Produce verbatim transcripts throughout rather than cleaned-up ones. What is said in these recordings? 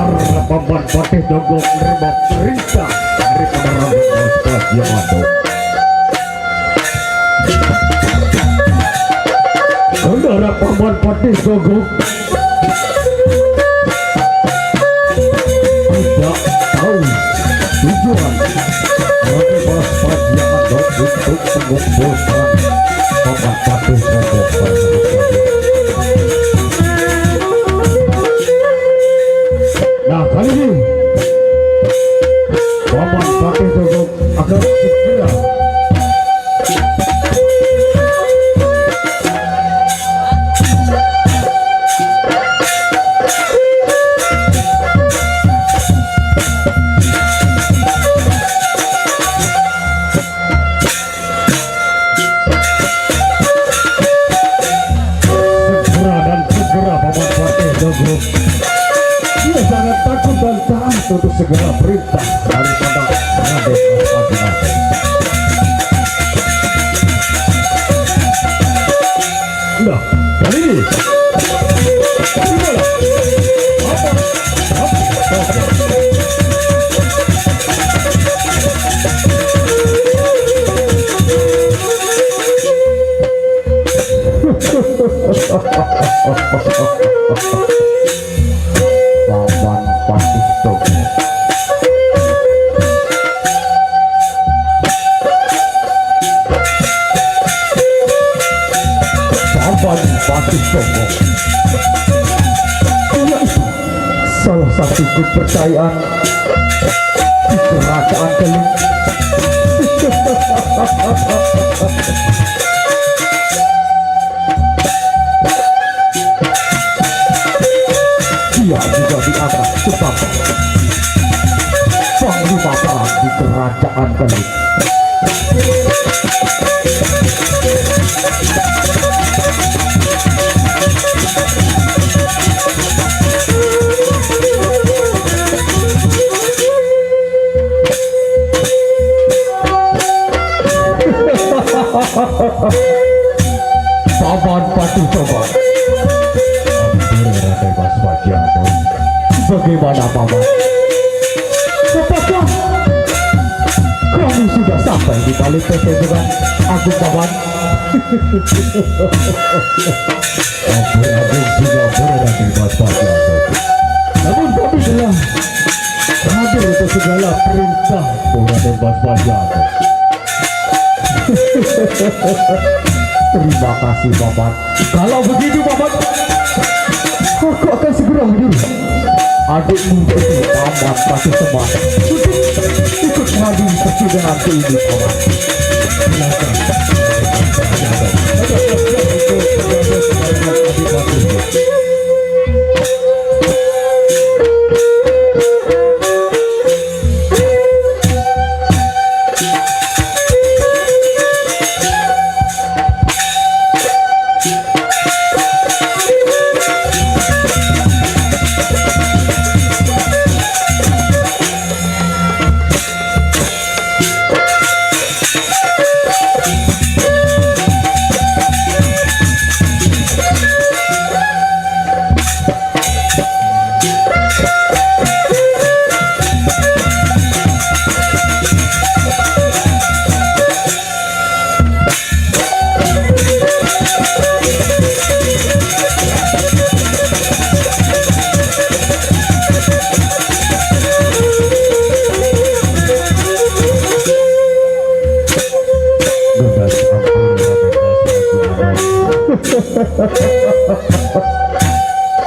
Paman Patih Dogong nerima perintah daripada Raden Mas Pajiamando. Saudara Paman Patih Dogong tidak tahu tujuan Raden Mas Pajiamando untuk mengumpulkan Paman Patih Dogong. Nah, kali ini Paman Patih Dogong akan segera segera dan segera Paman Patih Dogong. Dia sangat takut dan taat untuk segala perintah daripada Raden Mas Pajiamando. Nah, kali ini, terimalah. Apa? Apa? Apa? Paman Patih Dogong. Paman Patih Dogong. Dia itu salah satu kepercayaan di kerajaan Galuh. Dia juga diangkat sebagai panglima perang di kerajaan Galuh. Paman Patih Dogong. Ampun, Raden Mas Pajiamando. Bagaimana, Paman? Apakah kami sudah sampai di balik perlindungan Agung, Paman? Ampun, ampun, sudah, ampun, Raden Mas Pajiamando. Namun kami telah hadir untuk segala perintah, Raden Mas Pajiamando. Terima kasih, Paman. Kalau begitu, Paman, aku akan segera menyuruh adikmu, yaitu Paman Patih Semar, untuk ikut menghadiri persidangan ini, Paman. Silakan.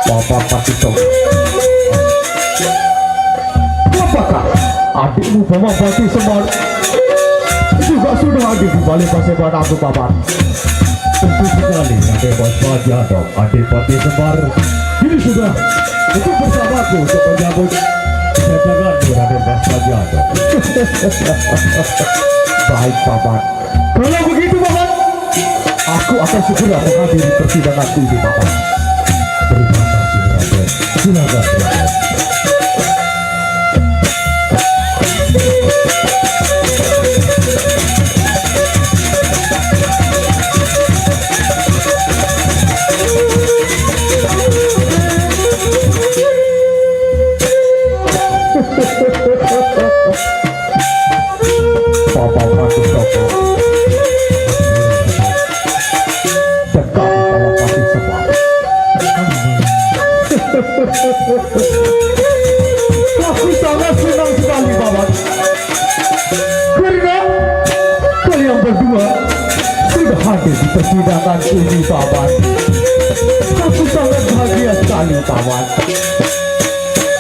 Bapak Patito, apakah adikmu Bapak Bati Semar juga sudah hadir di balai paseban aku, Paman? Tentu sekali, Raden Mas Pajianto. Adipati Semar ini sudah cukup bersamaku untuk menyambut kedatanganmu, Raden Mas Pajianto. Baik, Paman. Kalau begitu, Paman, aku akan segera menghadiri persidangan ini, Paman. Terima kasih, Raden. Silakan, Raden. Aku sangat bahagia sekali, Paman.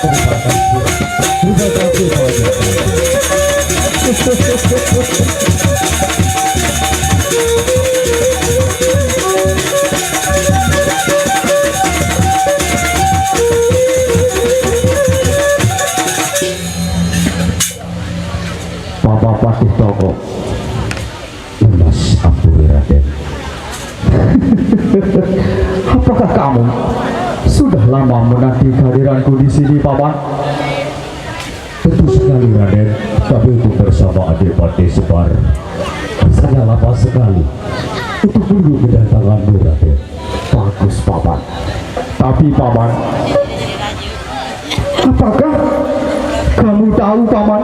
Terima kasih. Terima kasih, Paman. Paman Patih Tonggo. Mas ampun, Raden. Apakah kamu sudah lama menanti kehadiranku di sini, Paman? Tentu sekali, Raden. Kami itu bersama Adipati Semar rasanya lama sekali untuk menunggu kedatanganmu, Raden. Bagus, Paman. Tapi, Paman, apakah kamu tahu, Paman,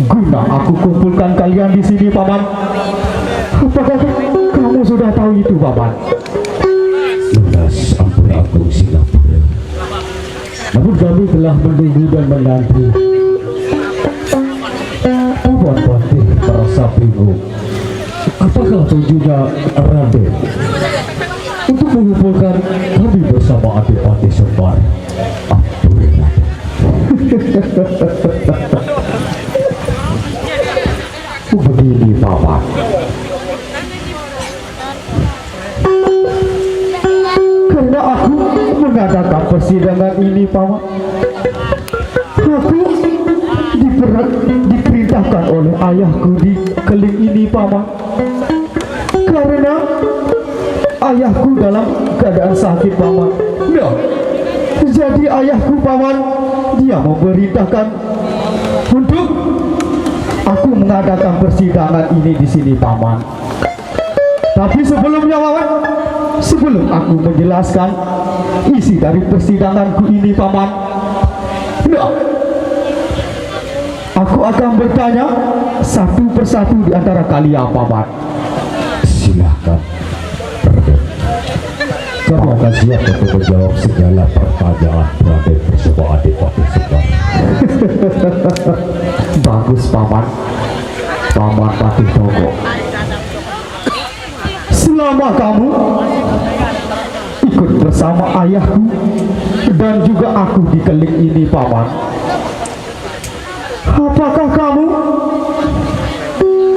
guna aku kumpulkan kalian di sini, Paman? Apakah kamu sudah tahu itu, Paman? Lunas ampun, Agung Sinapura. Namun kami telah menunggu dan menanti. Paman Patih merasa bingung. Apakah tujuannya Raden untuk mengumpulkan kami bersama Adipati Semar? Ampun, Raden. Begini, Paman. Karena aku mengadakan persidangan ini, Paman. Aku diper- diperintahkan oleh ayahku di Keling ini, Paman. Karena ayahku dalam keadaan sakit, Paman. Nah, jadi ayahku, Paman, dia memerintahkan untuk aku mengadakan persidangan ini di sini, Paman. Tapi sebelumnya, Paman, sebelum aku menjelaskan isi dari persidanganku ini, Paman, nah, aku akan bertanya satu persatu di antara kalian, Paman. Silahkan, Raden. Kami akan siap untuk menjawab segala pertanyaan Raden bersama Adipati Semar. Bagus, Paman. Paman Patih Tonggo. Selama kamu ikut bersama ayahku dan juga aku di Keling ini, Paman, apakah kamu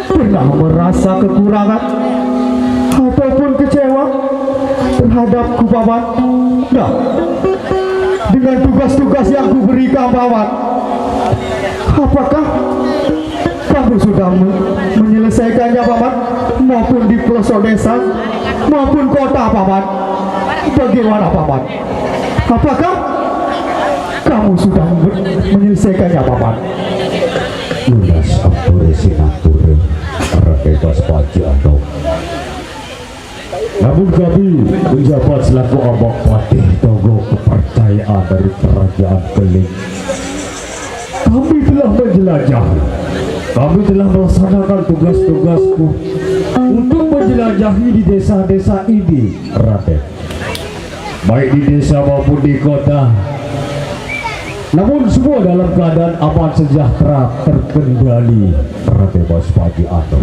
pernah merasa kekurangan ataupun kecewa terhadapku, Paman? Nah, dengan tugas-tugas yang kuberikan, Paman, apakah kamu sudah me- menyelesaikannya, Paman? Maupun di pelosok desa, maupun kota, Paman. Bagaimana, Paman? Apakah kamu sudah me- menyelesaikannya, Paman? Lunas ampure sinampure, Raden Mas Panji Anom. Namun kami menjabat selaku Amang Patih Tonggo kepercayaan dari Kerajaan Keling. Kami telah menjelajahi, kami telah melaksanakan tugas-tugasku untuk menjelajahi di desa-desa ini, Raden. Baik di desa maupun di kota. Namun semua dalam keadaan aman sejahtera terkendali, Raden Mas Panji Anom.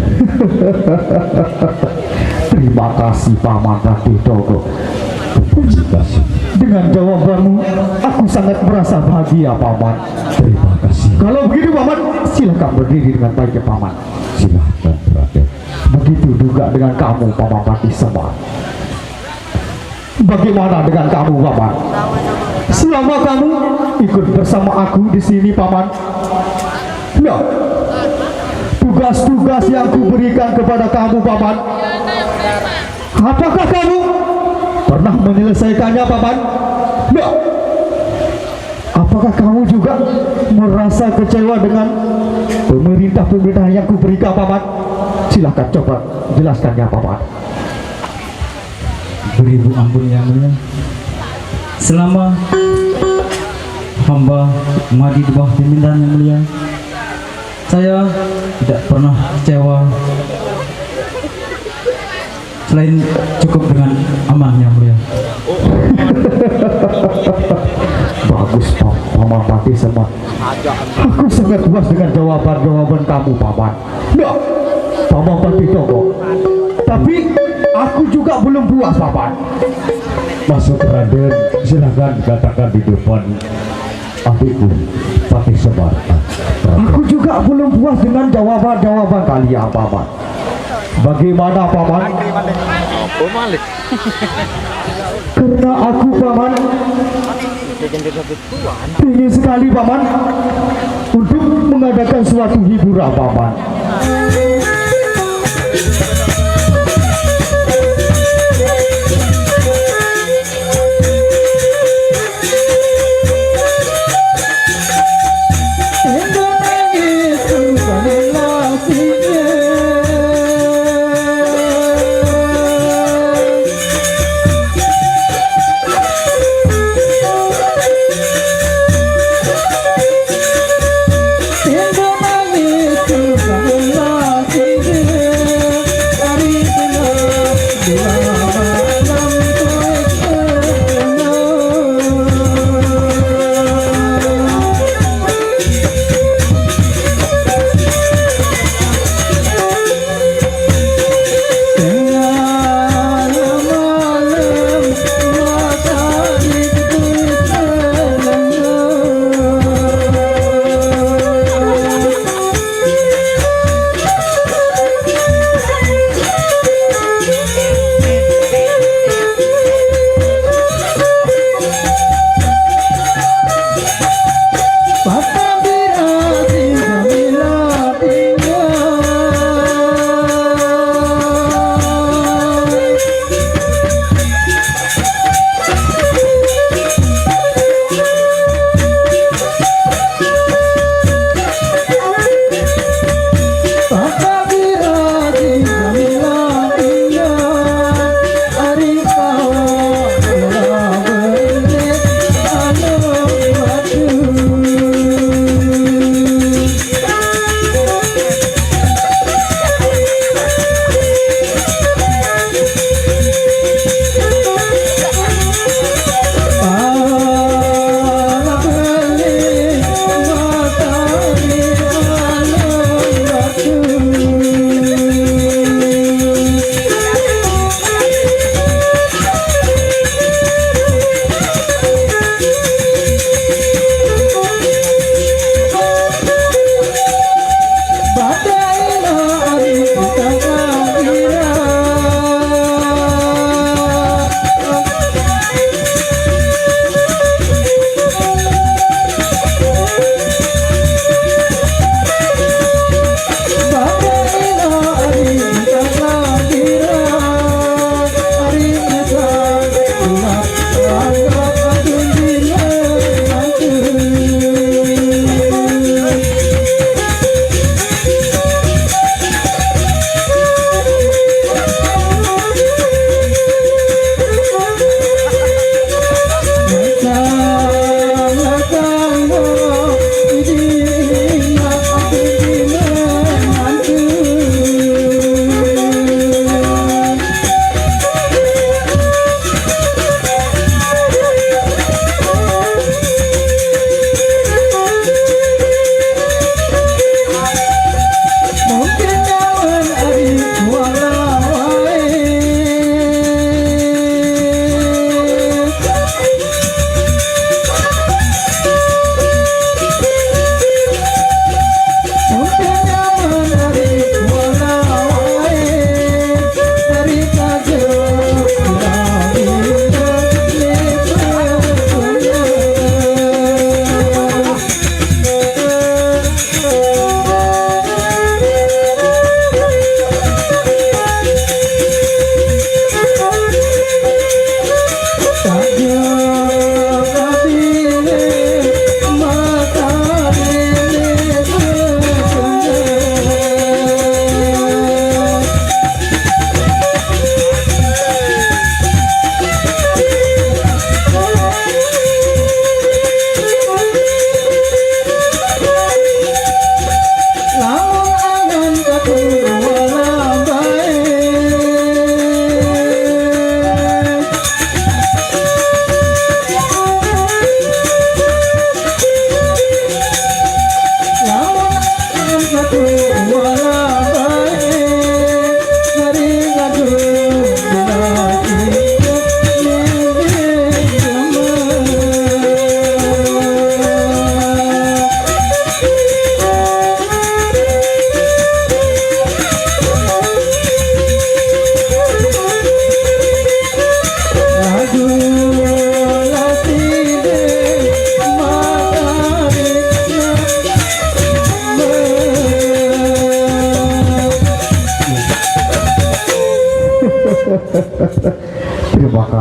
Terima kasih, Paman Patih Tonggo. Terima kasih. Dengan jawabanmu, aku sangat merasa bahagia, Paman. Terima kasih. Kalau begitu, Paman, silakan berdiri dengan baiknya, Paman. Silahkan, Raden. Begitu juga dengan kamu, Paman Patih Semar. Bagaimana dengan kamu, Paman? Selama kamu ikut bersama aku di sini, Paman, nah, tugas-tugas yang kuberikan kepada kamu, Paman, apakah kamu pernah menyelesaikannya, Paman? Nah, apakah kamu juga merasa kecewa dengan pemerintah-pemerintahan yang kuberikan, Paman? Silahkan coba jelaskannya, Paman. Beribu ampun, Yang Mulia. Selama hamba mengabdi di bawah pimpinan Yang Mulia, saya tidak pernah kecewa. Selain cukup dengan aman, Yang Mulia. Bagus, Pak. Paman Patih Semar. Aku sangat puas dengan jawaban-jawaban kamu, Paman. Nah, Paman Patih Tonggo. Tapi aku Juga belum puas, Paman. Masuk, Raden, silahkan katakan di depan adikku, Patih Semar. Aku juga belum puas dengan jawaban-jawaban kalian, Paman. Bagaimana, Paman? Karena aku, Paman, ingin sekali, Paman, untuk mengadakan suatu hiburan, Paman.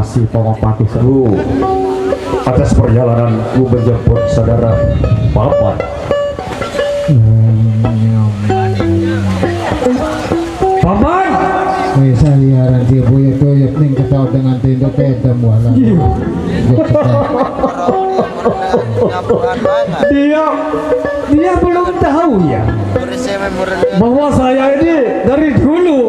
Si Paman Patih Seru atas perjalananku menjemput saudara Paman. Paman! Eh, saya ranti buyut-buyut ning ketau dengan tinduk pedem wala. Iya. Dia, dia belum tahu ya bahwa saya ini dari dulu,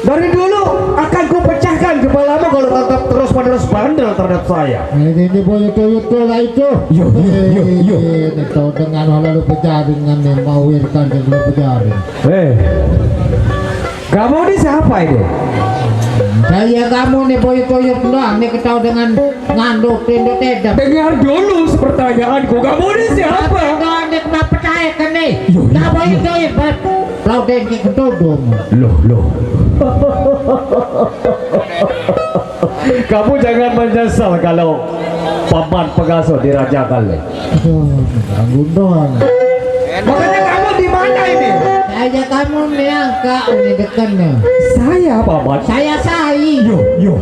dari dulu akan kupecahkan kepalamu kalau tetap terus-menerus bandel terhadap saya. Ini, ini buyut-buyut lah itu. Yo, yo, yo, yo. Eh, ini tahu dengan wala lu pejaring dengan nih, mau wirkan dan lu pejaring. Eh, kamu ini siapa ini? Saya kamu nih buyut-buyut doang nih ketau dengan nganduk tinduk tedem. Dengar dulu pertanyaanku, kamu ini siapa? Apa nih kena percaya ke nih? Yo, yo, nah, buyut-buyut, buyut. Lau dengki ketudung. Loh, loh. Kamu jangan menyesal kalau Paman pengasuh di Raja Kali. Aduh, ganggu doang. Makanya kamu di mana ini? Saya kamu nih angka, ini deken nih. Saya, Paman. Saya sai. Yo, yo.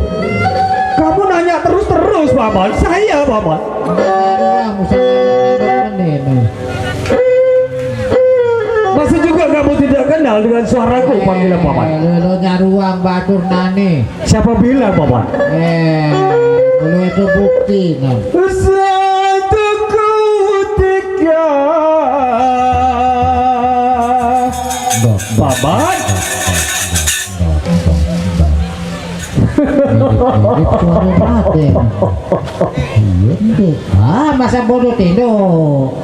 Kamu nanya terus-terus, Paman. Saya, Paman. Orang usah ini nih. Masih juga kamu tidak kenal dengan suaraku, panggilan Paman? Eh, lo, lo nyaruang batur nani. Siapa bilang, Paman? Eh, lu itu bukti, nah. Satu ketika. Paman. Ini suara Raden. Iya, Ndek. Ah, masa bodoh tinduk.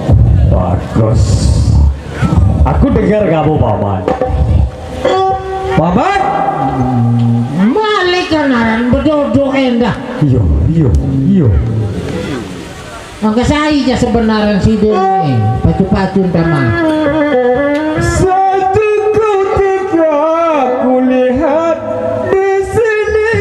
Bagus. Aku dengar kamu, Paman. Paman. Malik kanaran bedodo endah. Iyo, iyo, iyo. Mangga sai ja sebenaran si Dene, pacu-pacu entama. Satu ketika kulihat di sini.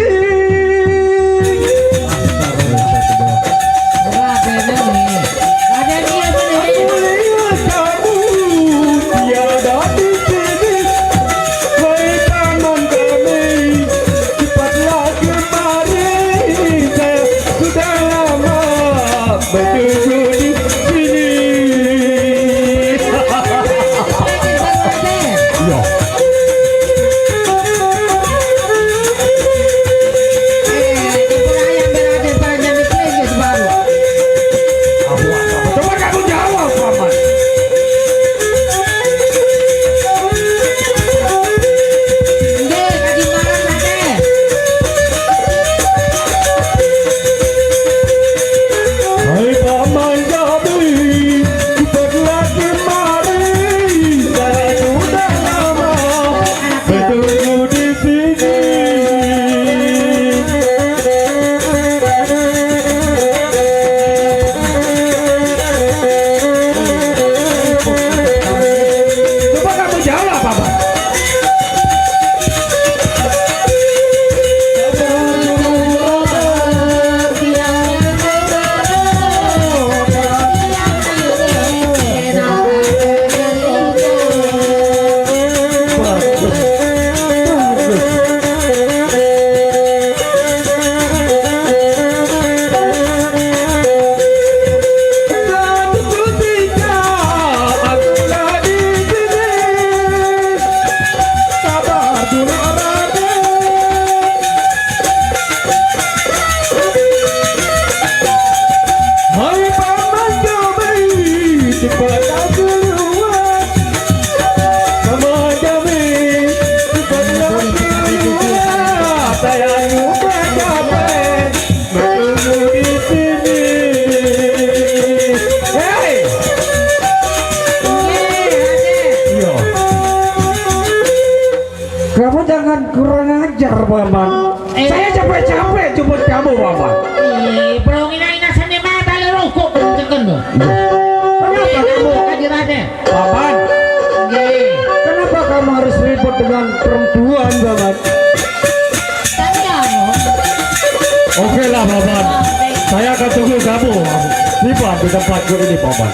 Ora bene nih. Ada dia bene. Kulihat kamu tiada di sini. Hai paman kami, cepatlah kemari. Saya sudah lama menunggu di sini. Iya. Coba kamu jawab, Paman. Hai Paman Jabi, cepatlah kemari, saya sudah lama menunggu di sini. Coba kamu jawab, Paman. Sabar dulu, Raden. Hai Paman Jabi, cepatlah keluar. Paman Jabi, cepatlah keluar. Saya lupa capek. Menunggu di sini. Hei! Iya. Kamu jangan kurang ajar, Paman. Eh. Saya capek-capek jemput kamu, Paman. Eh, belum ina-ina seni mata le rokok, belum tekan, loh. Iya. Kenapa kamu? Hadir ada. Paman. Nggih. Kenapa kamu harus ribut dengan perempuan, Paman? Tanya, no. Oke lah, Paman. Saya akan tunggu kamu. Tiba di tempatku ini, Paman.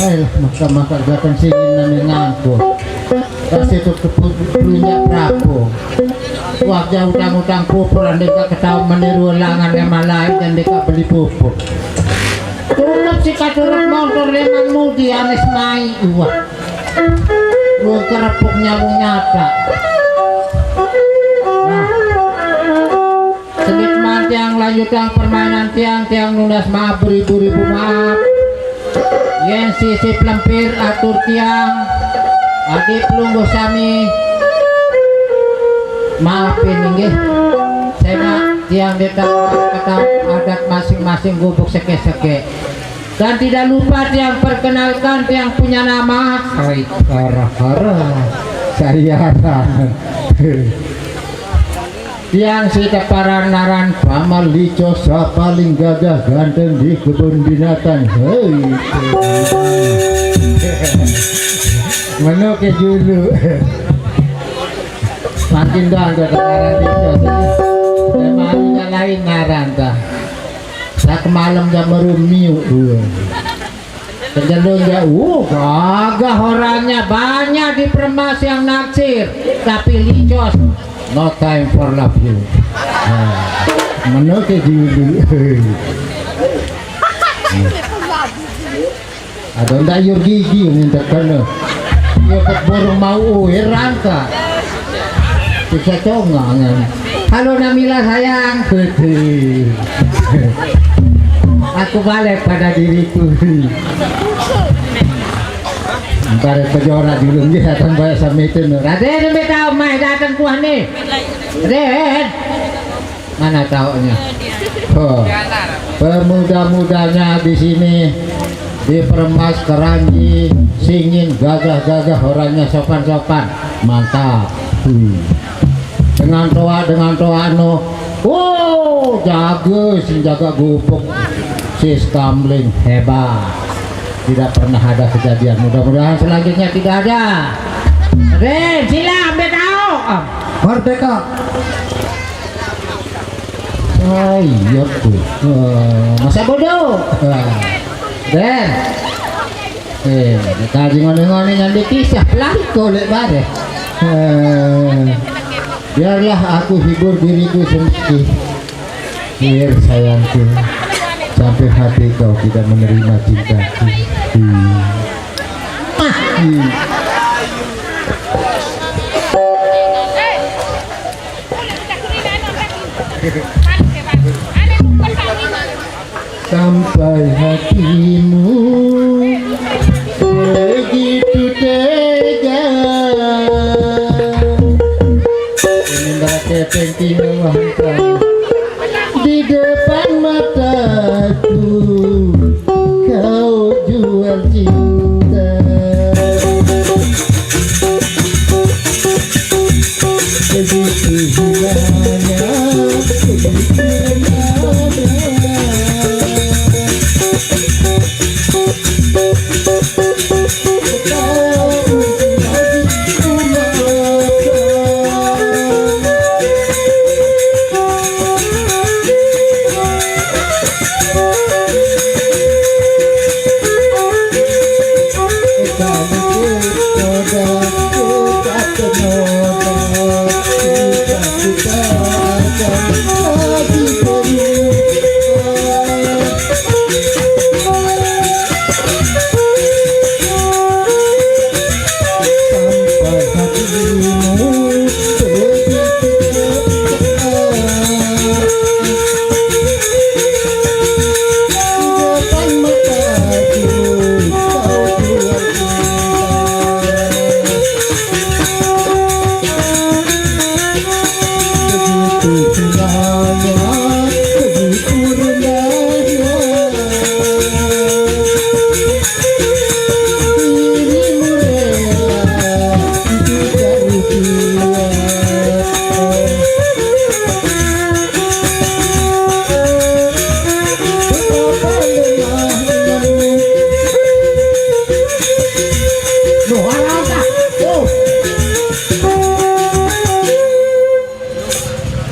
Ayolah, maka-maka gatan singin nami ngangku. Kasi tu kepunya Prabu. Wajah utang-utang pupur, andai ka ketawa meniru langan yang malai, dan andai ka beli pupur. Tulung si katurut montor lengan mudi anis mai. Wah. Wong kerepuk nyamuk nyata. Nah. Sedikit mantiang lanjutang permainan tiang, tiang nunas maaf beribu-ribu maaf. Yen sisi plempir atur tiang, adi pelungguh sami maafin inggih. Sema tiang detang kata adat masing-masing gubuk seke-seke. Dan tidak lupa tiang perkenalkan tiang punya nama Sri Hara-Hara Sariara. Tiang si teparan naran Pamalico, sa paling gagah ganteng di kebun binatang. Hei. Meno ke julu. Makin dong ke dengaran itu. Saya malu nyalain ngaran ta. Sak malam jam merumiu dua. Kejelun dia, uh, gagah orangnya, banyak di Permas yang naksir, tapi licos, no time for love you. Nah, meno ke julu. Ada ndak yur gigi minta kena. Dia keburu mau uir rangka. Bisa congangan. Halo Namila sayang. Aku balik pada diriku. Ntar kejora dulu nggih datang bayar sama itu. Raden, lebih tahu mai datang kuah nih. Raden. Mana taunya? Oh, pemuda-mudanya di sini, di Permas, Keranji, Singin, gagah-gagah, orangnya sopan-sopan. Mantap. Hmm. Dengan toa, dengan toa no. Oh, jaga, sing jaga gubuk. Sis Kamling, hebat. Tidak pernah ada kejadian. Mudah-mudahan selanjutnya tidak ada. Raden, sila ambil tahu. Merdeka. Ah, iya tuh. Eh, masa bodoh. Ah. Den. Eh, kaji ngone-ngone nyambi kisah pelari kau lek bare. Eh, biarlah aku hibur diriku sendiri. Biar sayangku, sampai hati kau tidak menerima cintaku. Hmm. Ah, hmm. Sampai hatimu begitu tega. Ini mbak kepeng tinggal wahai, di depan mataku kau jual cinta. Begitu hilangnya, begitu hilangnya.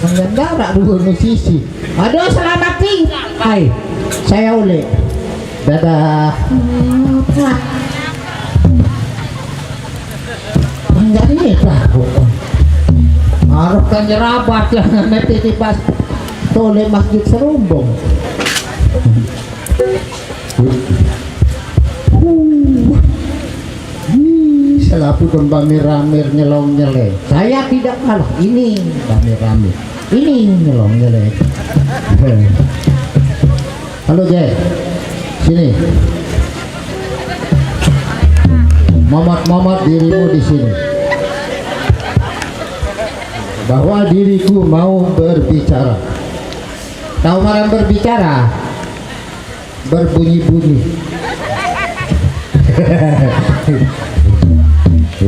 Mengendara dua musisi. Aduh, selamat tinggal. Hai, saya Ule. Dadah. Menjadi tahu. Harus kan nyerabat yang nanti di pas tole Masjid Serumbung. Huh. Ih, selapukan bamir-ramir nyelong nyele. Saya tidak kalah. Ini bamir-ramir. Ini nyelong nyele. Halo, Jack. Sini. Momot-momot dirimu di sini. Bahwa diriku mau berbicara. Tahu marang berbicara? Berbunyi-bunyi.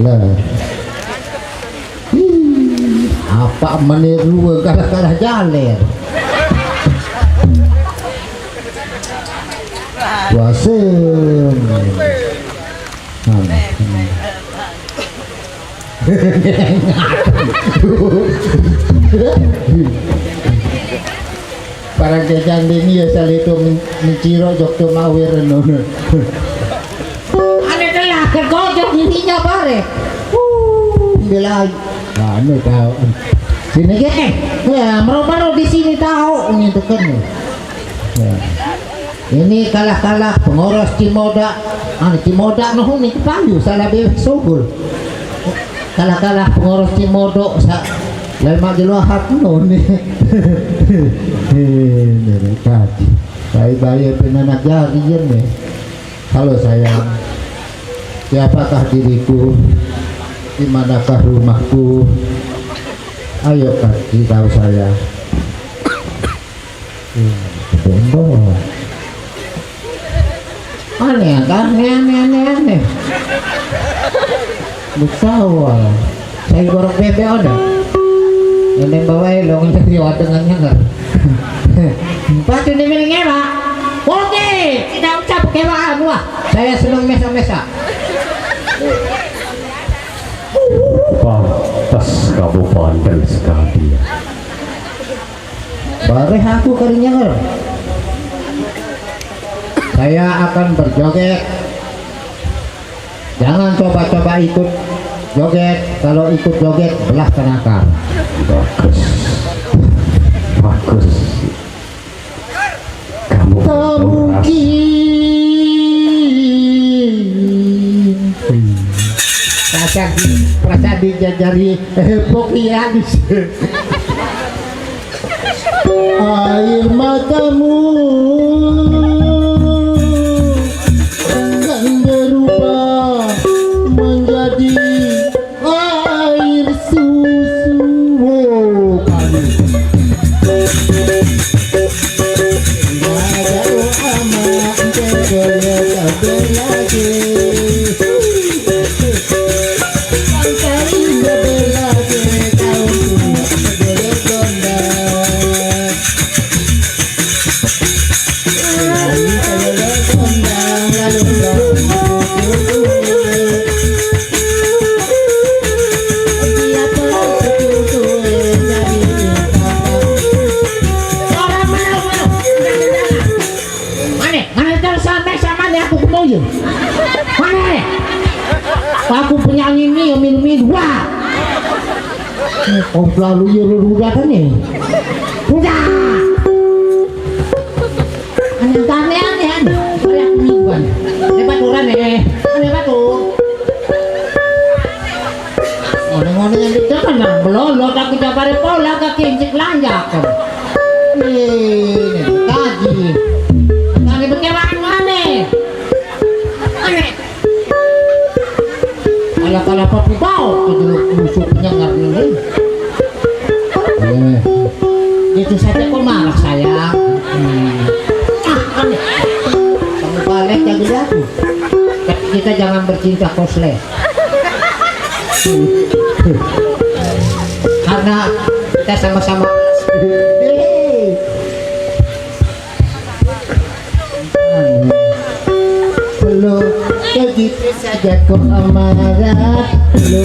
Lah. Ih, apa meniru gara-gara jaler. Wasem. Nah, nah. Para jajang dini ya salitu men-, menciro jok tu mawir nono. Ane telah kegojok dirinya bare. Uh, bela. Anu tahu. Sini ke. Ya, meropa di sini tahu ini tekan. Ya. Ini kalah-kalah pengoros Cimoda. Anu Cimoda noh ni payu salah be subul. Kalah-kalah pengoros Cimodo sa lemak jelo hap no ni. Ini tadi. Bayi-bayi penanak jari ya ni. Halo sayang, siapakah diriku? Di manakah rumahku? Ayo kasih tahu saya. Bondo. Aneh, aneh, aneh, aneh, aneh. Betul. Saya gorok bebek ada. Yang bawa lo ngajak dia dengan nyangar. Empat ini milik Ewa. Oke, tidak usah berkewaan wah. Saya senang mesa-mesa. Pantas kamu bandel sekali ya. Bareh aku kari nyawer. Saya akan berjoget. Jangan coba-coba ikut joget. Kalau ikut joget, belah penakar. Bagus. Bagus. Kamu tak mungkin. Perasaan, perasaan dijajari, eh, Pokianis. Air matamu kan berubah menjadi air susu. Wow, panas. Ada ama, ente boleh tak lagi. Mane, mane terus sampe sama nih aku kemoyo. Mane? Aku penyanyi nih, milu-milu. Wah. Kau selalu ya lu udah kan nih. Udah. Aneh-aneh, aneh, aneh. Banyak mingguan. Lebat orang nih. Aneh batur. Ngone-ngone yang di depan, nah, belolot aku jabare pola, kaki injek lanjak. Nih, kaji. Tadi berkewaan mana? Aneh. Alah, kalau apa pibau, itu dulu musuh penyengar ini. Eh. Itu saja kok marah, sayang. Hmm. Ah, aneh. Kamu balik jadi aku. Kita jangan bercinta kosle. Karena kita sama-sama. Lo, begitu saja kok amarah. Lo,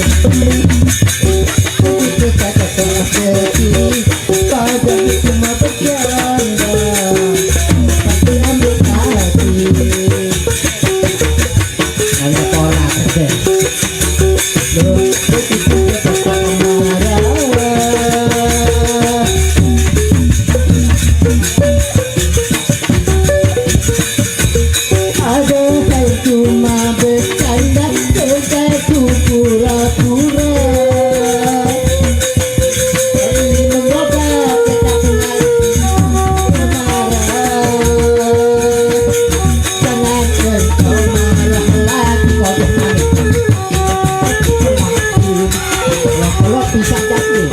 begitu saja kok sedih. Padahal cuma bercanda. Tapi ambil hati. Hanya pola. Lo, begitu saja kok amarah. Ada saya cuma bercanda, saya ku pura-pura. Ini menggoda, tetapi hati marah. Jangan engkau marah lagi, kau jangan. Kalau, kalau bisa jadi.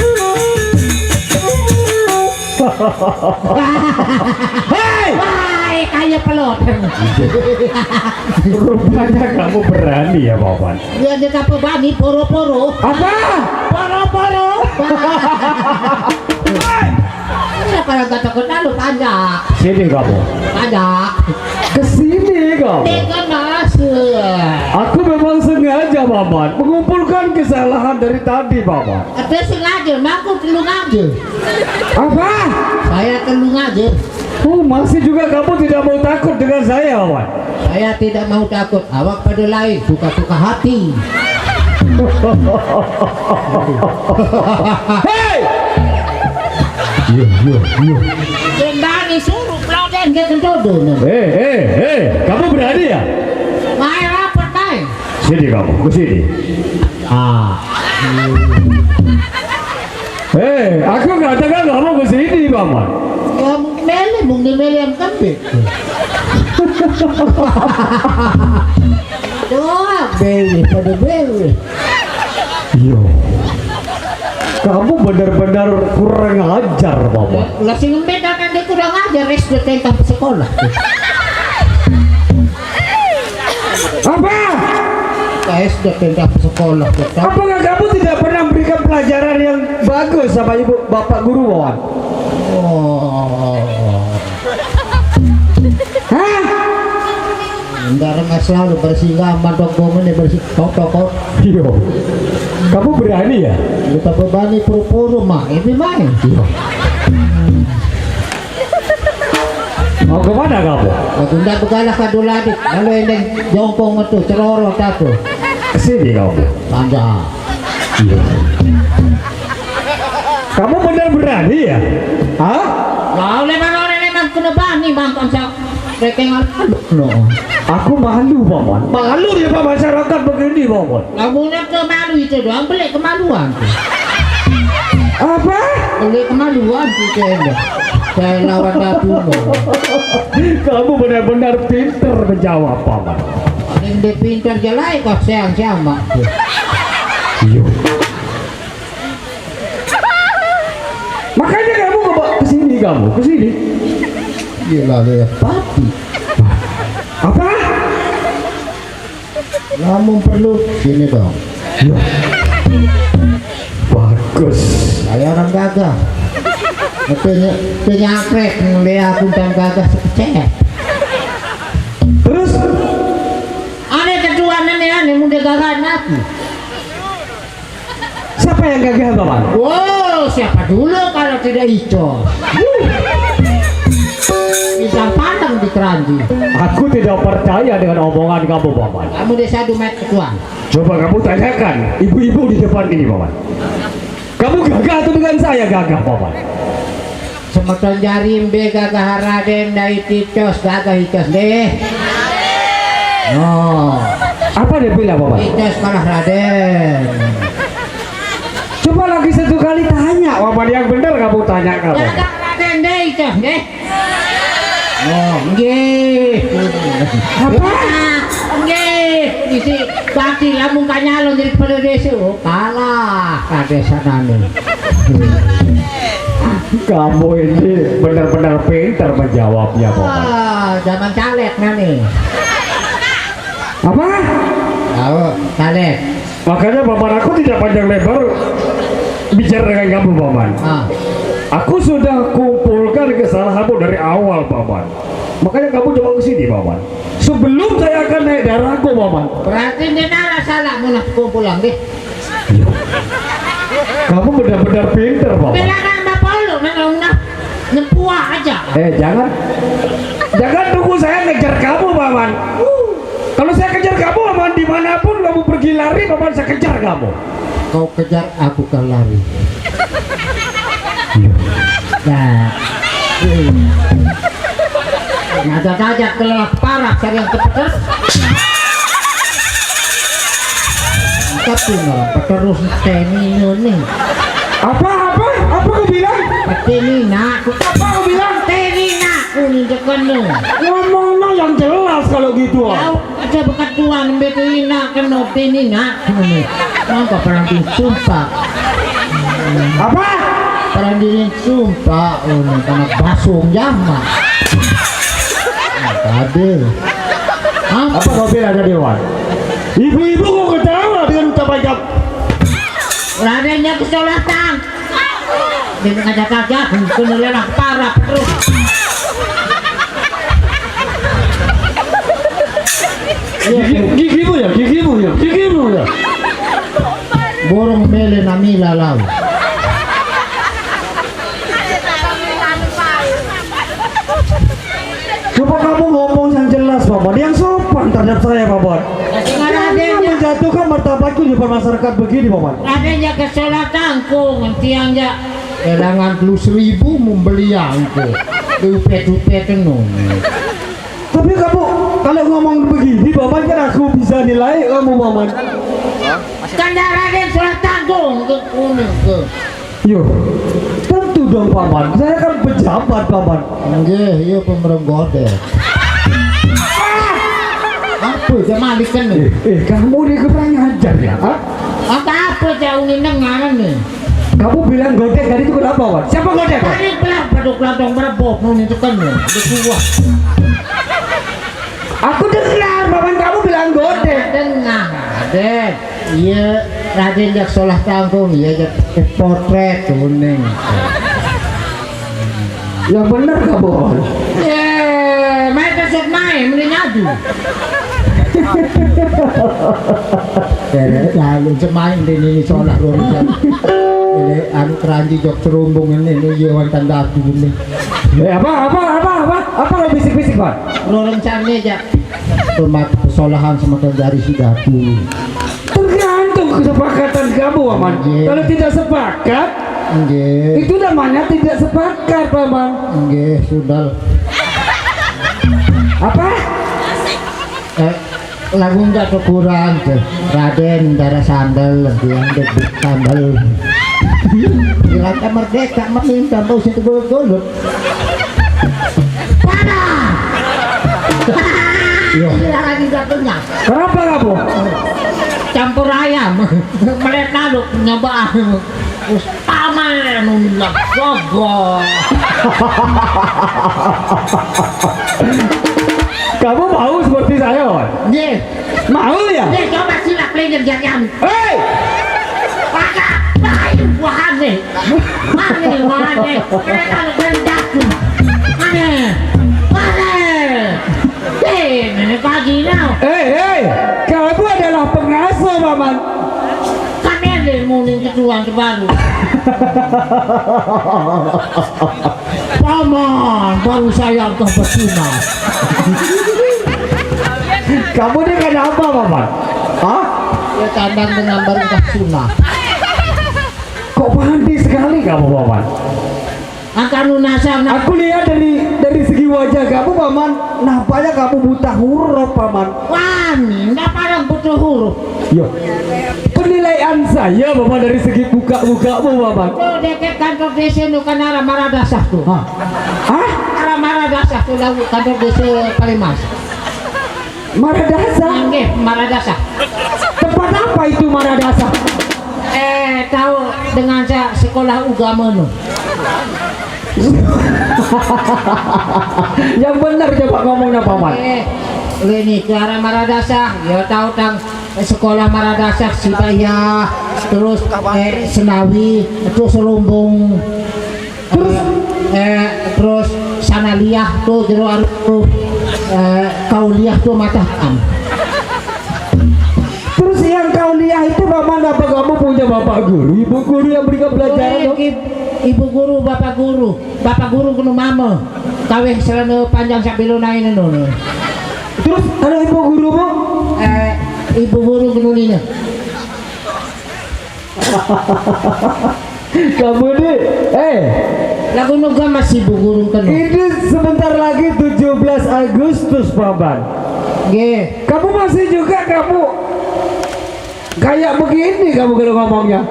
Hei! Wah, kayak pelot. Rupanya kamu berani ya, Paman. Ya, dia tak berani, poro-poro. Apa? Poro-poro. Hei! Kenapa nggak takut lalu panjak? Sini kamu. Panjak. Ke sini kamu. Dia kan, Mas. Aku memang sengaja, Paman, mengumpulkan kesalahan dari tadi, Paman. Ada sengaja, aku telung aja. Apa? Saya telung aja. Oh, masih juga kamu tidak mau takut dengan saya, Paman? Saya tidak mau takut. Awak pada lain, suka-suka hati. Hei! Iya, iya, iya. Sendani suruh peloden ke kentodo. Eh, eh, eh, kamu berani ya? Main apa, Tay? Sini kamu, ke sini. Ah. Eh, aku katakan kamu ke sini, Paman. Ya, mungkin mele, mungkin mele yang kembik. Doa, bele, pada bele. Yo. Kamu benar-benar kurang ajar, Paman. Lah, sing ngembe kan dia kurang ajar, S D tentang sekolah. Apa? S D tentang sekolah, tetap. Apakah kamu tidak pernah memberikan pelajaran yang bagus sama ibu, bapak guru, Paman? Oh. Hah? Enggak rengas selalu bersih gaman, toko ini bersih, toko, toko. Iyo. Kamu berani ya? Kita bebani puru-puru mah, ini main. Iyo. Mau ke mana kamu? Aku ndak begalah kado ladit, lalu endeng jongkong metu, ceroro tatu. Ke sini kamu. Tanda. Iyo. Kamu benar berani ya? Hah? Lah, oleh mana orang memang kena bani, Bang, kan sa-, rekeng alu. No. Aku malu, Paman. Malu ya, Pak, masyarakat begini, Paman. Kamu nak ke malu itu doang, beli kemaluan tuh. Apa? Beli kemaluan tuh, saya enggak. Saya lawan datu, no. Kamu benar-benar pinter menjawab, Paman. Paling dia pinter jelai kok, sayang sama. Iya. Makanya kamu ke, ke sini, kamu ke sini. Gila, lihat papi. Apa? Lamun perlu, gini dong. Ya. Bagus. Saya orang gagah. Itu ny-, itu nyakrek, ngeliat aku dan gagah sekecil. Terus? Ada ketuanan ya, nih, muda gagah aku. Siapa yang gagah, Paman? Wow, siapa dulu kalau tidak Icos? Pisang padang di keranji. Aku tidak percaya dengan omongan kamu, Paman. Kamu desa Dumet ketua. Coba kamu tanyakan ibu-ibu di depan ini, Paman. Kamu gagah atau dengan saya gagah, Paman? Semeton jari mbe gagah Raden dai Icos, gagah Icos deh. Oh. Apa dia bilang, Paman? Icos kalah Raden. Coba lagi satu kali tanya, Paman, yang benar kamu tanya, kamu. Gagah Raden dai Icos deh. Oh, nggih. Apa? Nggih, isi bakti lamun kanyalon jadi kepala desa. Oh, kalah kadesanane. Kamu ini benar-benar pintar menjawabnya, Paman. Ah, zaman caleg nani. Apa? Tahu, caleg. Makanya, Paman, aku tidak panjang lebar bicara dengan kamu, Paman. Ah. Aku sudah kumpulkan kesalahanmu dari awal, Paman. Makanya kamu coba ke sini, Paman. Sebelum saya akan naik darahku, Paman. Berarti ini nara salah munah kumpulan, deh. Kamu benar-benar pinter, Paman. Bilangan Bapak lu, nang, nang, nang, nempuah aja. Eh, jangan. Jangan tunggu saya ngejar kamu, Paman. Kalau saya kejar kamu, Paman, dimanapun kamu pergi lari, Paman, saya kejar kamu. Kau kejar, aku kau lari. Nah. Ngajak-ngajak kelelak parak, cari yang cepat, kan? Tapi no, terus teni no nih. Apa, apa? Apa kau bilang? Teni nak. Apa kau bilang? Teni nak, kuning depan no. Ngomong no yang jelas kalau gitu, ah. Tahu, ada bekat tuan, betul nak, kena teni nak. Ini. Mangka perang di sumpah. Apa? Perang di sumpah, oh, ini kena basung jama. Tadi. Apa? Apa kau bilang tadi, Wan? Ibu-ibu kok ketawa dengan ucapan jam? Radennya kesolatan. Dia ngajak-ngajak, kena lelah parah terus. Gigi, gigimu ya, gigimu ya, gigimu ya. Burung mele namila lau. Coba kamu ngomong yang jelas, Paman. Yang sopan terhadap saya, Paman. Jangan menjatuhkan martabatku di depan masyarakat begini, Paman. Raden ya kesel tangkung, tiang ya. Kelangan lu seribu membeli angko. Dupet-dupet tenung. Tapi kamu kalau ngomong begini, Paman, kan aku bisa nilai kamu, Paman. Kan Raden sudah tanggung ke kuning ke. Yo, tentu dong, Paman. Saya kan pejabat, Paman. Nggih, iya pemerenggodet. Apa aja malik kan nih? Eh, eh, kamu ini kurang ajar ya, ah? Apa-apa jauh ini dengar nih. Kamu bilang godek tadi itu kenapa, Paman? Siapa godek, Paman? Tadi belah baduk lantong merebok mau itu kan nih. Udah tua. Aku dengar, Paman, kamu bilang godek. Dengar, Raden. Iya, Raden jak solah tangkung, iya jak potret kuning. Yang bener kamu. Ya, main pesut main, mending ngadu. Dere lalu cemain di ini solah lurus. Ini anu keranji jok cerumbung ini, ini iya wonten dagu ini. Eh, apa, apa, apa, apa? Apa lo bisik-bisik, Pak? Lurus sana aja. Rumah pesolahan semakin dari si dagu. Tergantung kesepakatan kamu, Paman. Nggih. Kalau tidak sepakat, nggih, itu namanya tidak sepakat, Paman. Nggih, sundal. Apa? Eh, lagu enggak kekurangan tuh. Raden darah sandal, dia debut sandal. Jelata merdeka, meminta bau situ golut-golut. Parah. Iya. Ini lagi jatuhnya. Kenapa kamu? Campur ayam. Melet lalu nyoba. Paman nundak gogo. Kamu mau seperti saya, Wan? Nggih. Mau ya? Nggih, coba silap lagi jarian. Hei! Pakai bayu buahane. Mane, mane. Mereka dari dagu. Mane. Mane. Eh, nenek pagi now. Hei, hei. Kamu adalah pengasuh, Paman. Kami ada yang mau nih ketua terbaru. Paman, baru saya angkat bersunat. Kamu ini kenapa, Paman? Hah? Ya, tandang dengan baru angkat sunat. Kok mandi sekali kamu, Paman? Angkanu nasar na- Aku lihat dari dari segi wajah kamu, Paman. Nampaknya kamu buta huruf, Paman. Wani, ndak parang buta huruf. Yo. Penilaian saya, Paman, dari segi muka-mukamu, Paman. Tuh, deket kantor D C nu kan arah Maradasah tuh. Hah? Hah? Arah Maradasah tuh, lalu kantor D C Palemas. Maradasah? Nggih, Maradasah. Tempat apa itu Maradasah? Eh, tahu dengan saya sekolah ugama nu. Yang benar coba ngomongnya, Paman. Eh, ini ke arah Maradasah, ya tahu tang sekolah Maradasah Sibayah, terus eh, Senawi, terus Lumbung, terus eh, terus Sanaliyah tuh jero anu tuh eh, Kauliah tuh Mataram. Terus yang Kauliah itu, Paman, apa kamu punya bapak guru, ibu guru yang berikan pelajaran? Ibu guru, bapak guru. Bapak guru kena mama. Kawih celana panjang sak bilo naik neno. Terus kalau ibu guru, Bu? Eh, ibu guru kena nina. Kamu ini, eh. Lagu nuga masih ibu guru kena. Ini sebentar lagi tujuh belas Agustus, Paman. Nggih. Kamu masih juga kamu kayak begini kamu kalau ngomongnya.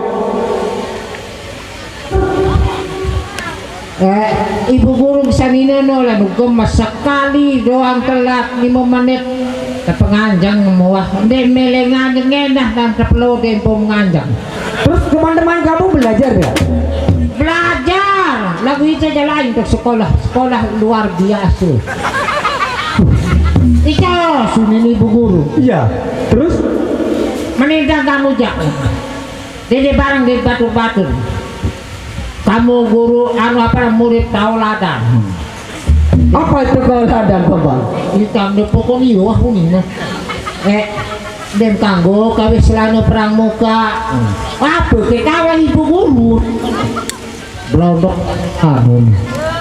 Eh, ibu guru sanina no lalu gemes sekali doang telat lima menit. Kepenganjang muah. Ndek melengan ngenah dan tepelo dempo menganjang. Terus teman-teman kamu belajar ya? Belajar. Lagu itu aja lain untuk sekolah. Sekolah luar biasa. Itu sunini ibu guru. Iya. Terus? Menindang kamu jak. Dede barang di batur-batur. Kamu guru anu apa murid tauladan. Apa itu tauladan, Bapak? Hitam de pokoknya wah kuning nah. Eh, dem kanggo kawis selana perang muka. Apa ke kawan ibu guru? Blondok anu.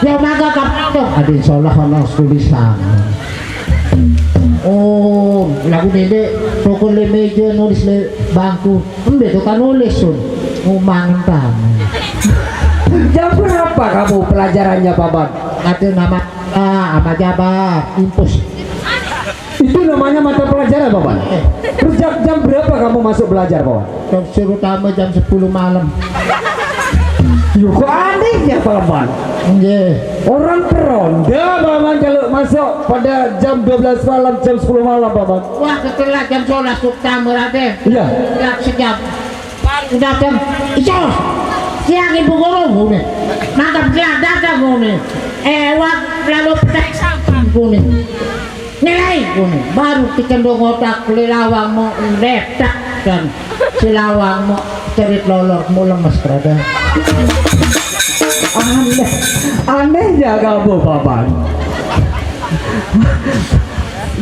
Ya mangga kaplok. Ada insyaallah ana tulisan. Oh, lagu dede toko le meja nulis le bangku. Embe to kan nulis sun. Ngumang tamu. Jam berapa kamu pelajarannya, Paman? Ada nama ah, sama jabar, impus. Itu namanya mata pelajaran, Paman? Eh. Terus jam, jam berapa kamu masuk belajar, Paman? Jam suruh tamu jam sepuluh malam. Loh, kok anehnya, Paman? Nggih. Orang peronda, Paman, kalau masuk pada jam dua belas malam, jam sepuluh malam, Paman. Wah, ketelah jam sebelas tuk tamu, Raden. Iya. Siap sejam. Baru datang, "Icos, siang ibu guru," ngene. Mantap telah datang ngene. Eh, wak lalu petai sampah ngene. Nilai ngene. Baru dikendong otak lelawang mau letak dan silawang mau cerit lolor mau lemes kerada. Aneh, anehnya kamu, Paman.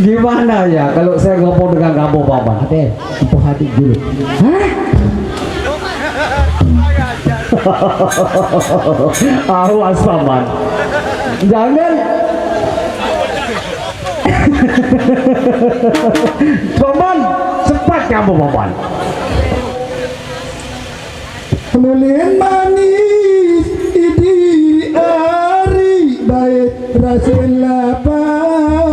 Gimana ya kalau saya ngomong dengan kamu, Paman? Ade, empuh adik dulu. Hah? Awas, Paman. Jangan. Paman, cepat kamu, Paman. Mulin manis idi ari baik rasin lapau.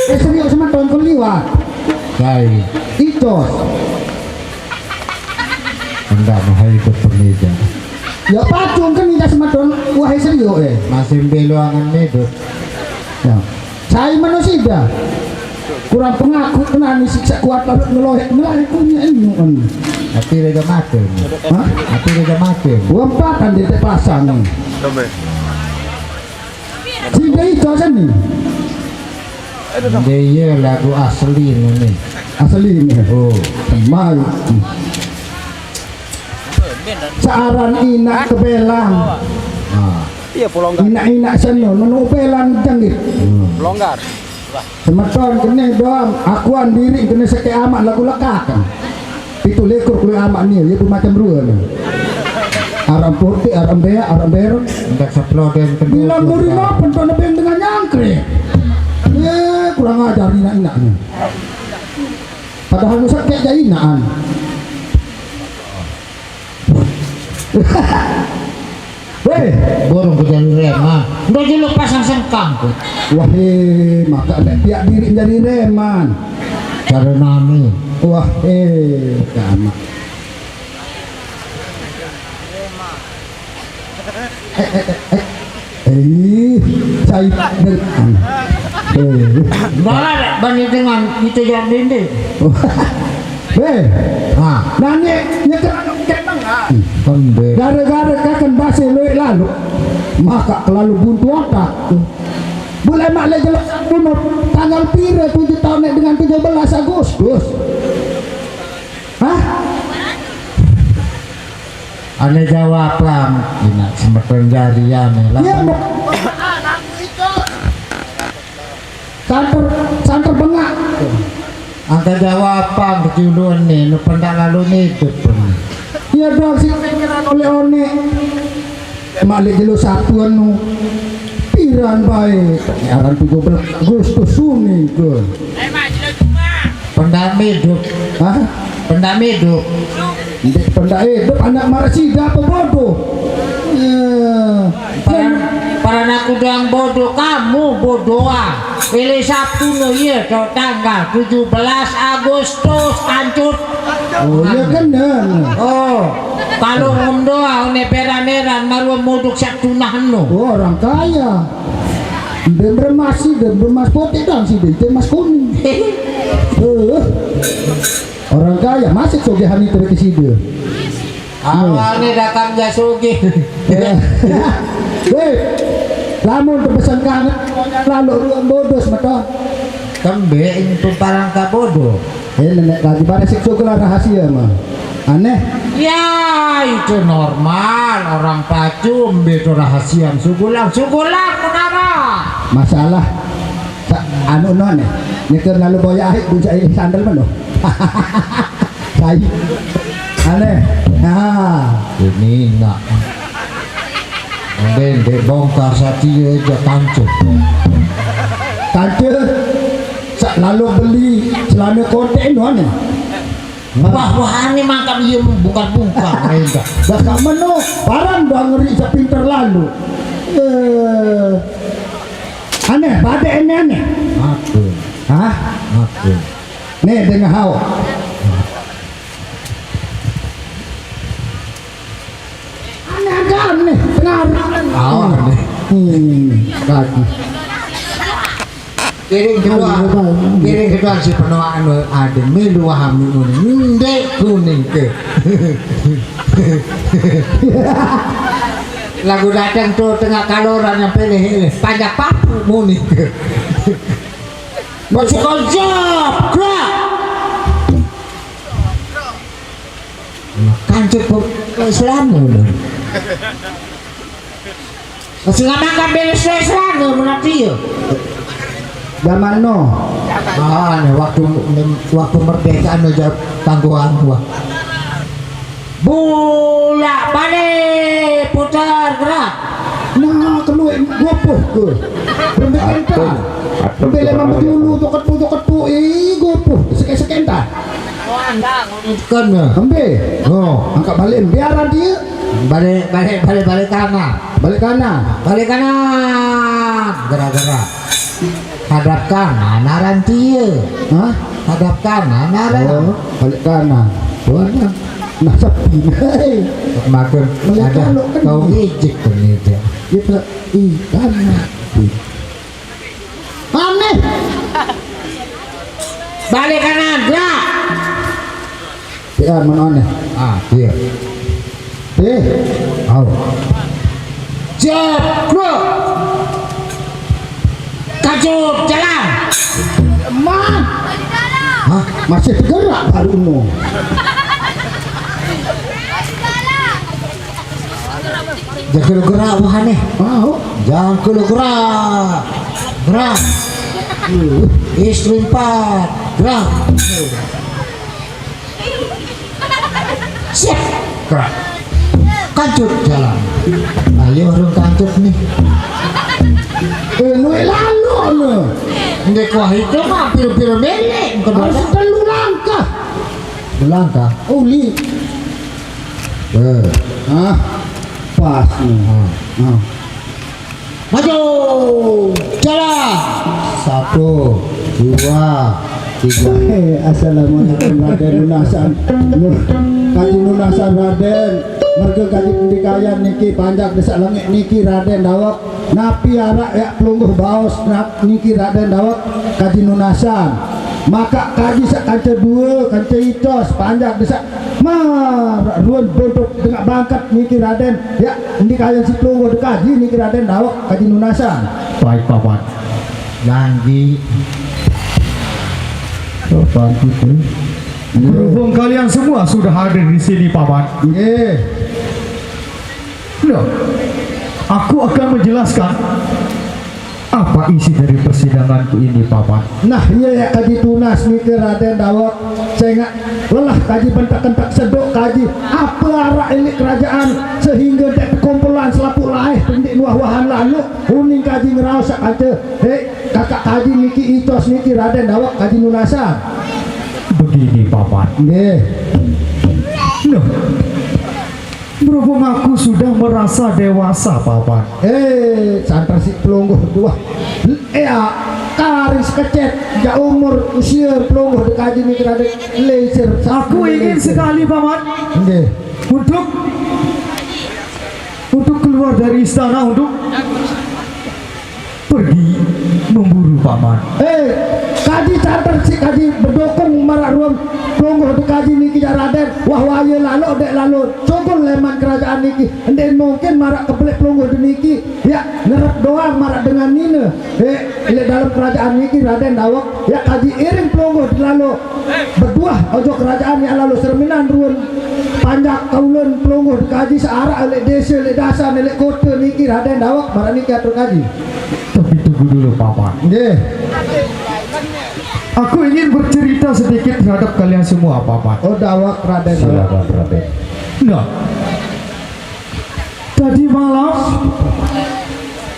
Eh, serius sama tahun keliwat. Kai. Icos. Enggak, mahai itu pemeja. Ya pacung kan tidak semeton, wahai serio, eh. Masih belo angan medot. Ya. Saya manusia. Kurang pengaku kena ni siksa kuat lalu ngelohe, ngelohe punya ini, kan. Tapi raja mati. Hah? Tapi raja mati. Umpatan dia terpasang. Sampai. Sehingga itu aja nih. Dia iya lagu asli ini. Asli ini. Oh. Mai. Searan inak kebelang. Nah. Iya, pelonggar. Inak-inak seno, nunu belang jengit. Hmm. Pelonggar. Semeton kene doang, akuan diri kene seke amak lagu lekakan. Pitu likur kulit amak ni, ya pun macam dua ni. Aram putih, aram beak, aram berem. Ndak seploden kedua. Bilang muri nopen, kau nebeng dengan nyangkrik. Eh, kurang ajar inak-inak ni. Padahal nu seke jai inakan. Weh, burung ku jadi rema. Ndak juluk pasang sengkang ku. Wah, eh, maka lek piak diri jadi reman. Cara nami. Wah, eh, sama. Eh, eh, eh, eh. Eh, saya dengan. Eh. Malah bani dengan itu ya dende. Weh, ah, nani nyeker kemang. Pembe. Gara-gara kakan basi luik lalu, maka kelalu buntu otak. Boleh mak le jelas aku no tanggal pira tujuh tahun ni dengan tujuh belas Agustus. Hah? Ane jawab, Bang. Ina semeton jari ane lah. Iya, Bang. Santer, santer bengak. Angka jawab, Bang, kejulun ni, nu pendak lalu ni hidup ni. Iya, Bang, si pikiran oleh one. Malik jelo Sabtu anu. Piran bae. Aran tujuh belas Agustus suni ke. Pendak hidup. Hah? Pendak hidup. Ndek pendak hidup, anak marasida apa bodoh? Eh, Para, para anak udang bodoh, kamu bodoh ah. Pilih Sabtu no, iya, to, tanggal tujuh belas Agustus, kancut. Oh, iya, bener. Oh, kalau ngem doa, one peran-peran, maru modok Sabtu nah no. Oh, orang kaya. Dia beremas sih, dia beremas putih dong sih, dia emas kuning. Eh, orang kaya, masih sogehan itu ke sini. Awalnya datang ja sugih. Weh, lamun tu pesan kangen, lalu ruang bodoh semeton. Kembe itu parang ka bodoh. Eh, nenek lagi pada siksa kula rahasia mah. Aneh. Ya, itu normal. Orang pacum itu rahasia. Sugulang, sugulang, menara. Masalah sa-, anu non eh. Nyeker lalu boya ahik, buncak ini sandal menu. Sai. Aneh. Nah. Ini nak. Ndek, ndek bongkar satie aja kancut. Kancut. Sa-, lalu beli celana kotek no aneh. Wah, wah, aneh mangkam iya bungkar-bungkar, enggak. Dah kak meno, barang dah ngeri sepinter lalu. Eh. Aneh, badek ini aneh. Aku. Hah? Aku. Nih, dengar hau. Aneh agak aneh, pengaruh. Ah, aneh. Hmm, kaki. Kiring kedua, kiring kedua si penuaan ada milu waham ni kuning. Ndek kuning ke. Lagu datang tu tengah kaloran yang pilih-pilih. Panjak papu muni ke. Masih kau jawab, gerak. Nah, kancut pe-, Islam udah. Masih lama kan beres Islam menanti ya. Zaman no. Ah, nih, waktu, waktu merdeka anu jawab tangguhan gua. Bolak balik, putar, gerak. Nah, keluar gopoh ke. Berembe kenta. Atem, atem. Bele mama dulu, toket pu, toket pu, ih, gopoh. Seke-sekenta. Kan ya. Embe. Oh. Angkat balik, embe arah dia. Balik, balik, balik, balik kanan. Balik kanan. Balik kanan. Gerak-gerak. Hadap kanan, aran dia. Hah? Hadap kanan, aran. Oh, balik kanan. Tuan kan. Nah, sepi. Hei. Makan. Balik ada kalau kan kau dia. Ngejek kan dia. Dia tak, ih, kanan. Aneh. Balik kanan, gerak. Ya, mana aneh? Ah, iya. Eh, au. Jab, gerak. Kajup, jalan. Man. Hah? Masih tergerak baru no. Jangkul gerak wahane. Mau. Jangkul gerak. Gerak. Istri empat. Gerak. Siap. Gerak. Kancut jalan. Ayo orang kancut nih. Eh, lu lalu lu. Ndek wah itu mah piro-piro melek. Harus telu langkah. Langkah. Uli. Eh. Ah, pas nih. Ah. Ah. Maju. Jalan. Satu, dua, tiga. Eh, assalamualaikum, Raden Nunasan. Nun-, Kaji Nunasan, Raden. Merga Kaji Pendikayan niki panjak desak langit niki, Raden Dawek. Napi arak yak pelungguh baos nap-, niki Raden Dawek Kaji Nunasan. Maka kaji sak kanca dua, kanca itos, panjak desak. Ma, ruan bontok dengak bangkat niki Raden. Ya, endi kayan si pelungguh dekaji niki Raden Dawek Kaji Nunasan. Baik, Paman. Langgi. Oh, Paman itu. Berhubung kalian semua sudah hadir di sini, Paman. Nggih. Nah, aku akan menjelaskan apa isi dari persidanganku ini, Paman. Nah, iya ya, kaji tunas niki Raden Dawek. Sengak lelah kaji bentak-bentak sedok kaji. Apa arah elit kerajaan sehingga dek kumpulan selapuq laih pendik nuah-wahan lalu uning kaji ngeraos sak kaca. Hei, kakak kaji niki, icos niki Raden Dawek kaji nunasan. Begini, Paman. Nggih. Nah, berhubung aku sudah merasa dewasa, Paman. Eh, santer si pelungguh tuah. Eh, ah, kari sekecet, jak umur usia pelungguh dekaji niki Raden Lesir. Aku ingin sekali, Paman. Nggih. Untuk untuk keluar dari istana untuk pergi memburu, Paman. Eh, kaji santer si kaji bedukung maraq ruem pelungguh dekaji niki jak Raden. Wah, waya lalo dek lalo sugul leman kerajaan niki. Ndeq mungkin maraq kebelik pelungguh deniki, ya, ngerep doang maraq dengan nine. Eh, leq dalem kerajaan niki Raden Dawek, ya, kaji iring pelungguh delalo beduah ojok kerajaan, ya, lalo serminan ruen panjak kaulun pelungguh dekaji searaq leq dese, leq dasan, leq kote niki Raden Dawek, maraq niki atur kaji. Tapi tunggu dulu, Paman. Nggih. Aku ingin bercerita sedikit terhadap kalian semua, Paman. Oh, Dawek, Raden. Silakan, Raden. Nah, tadi malam,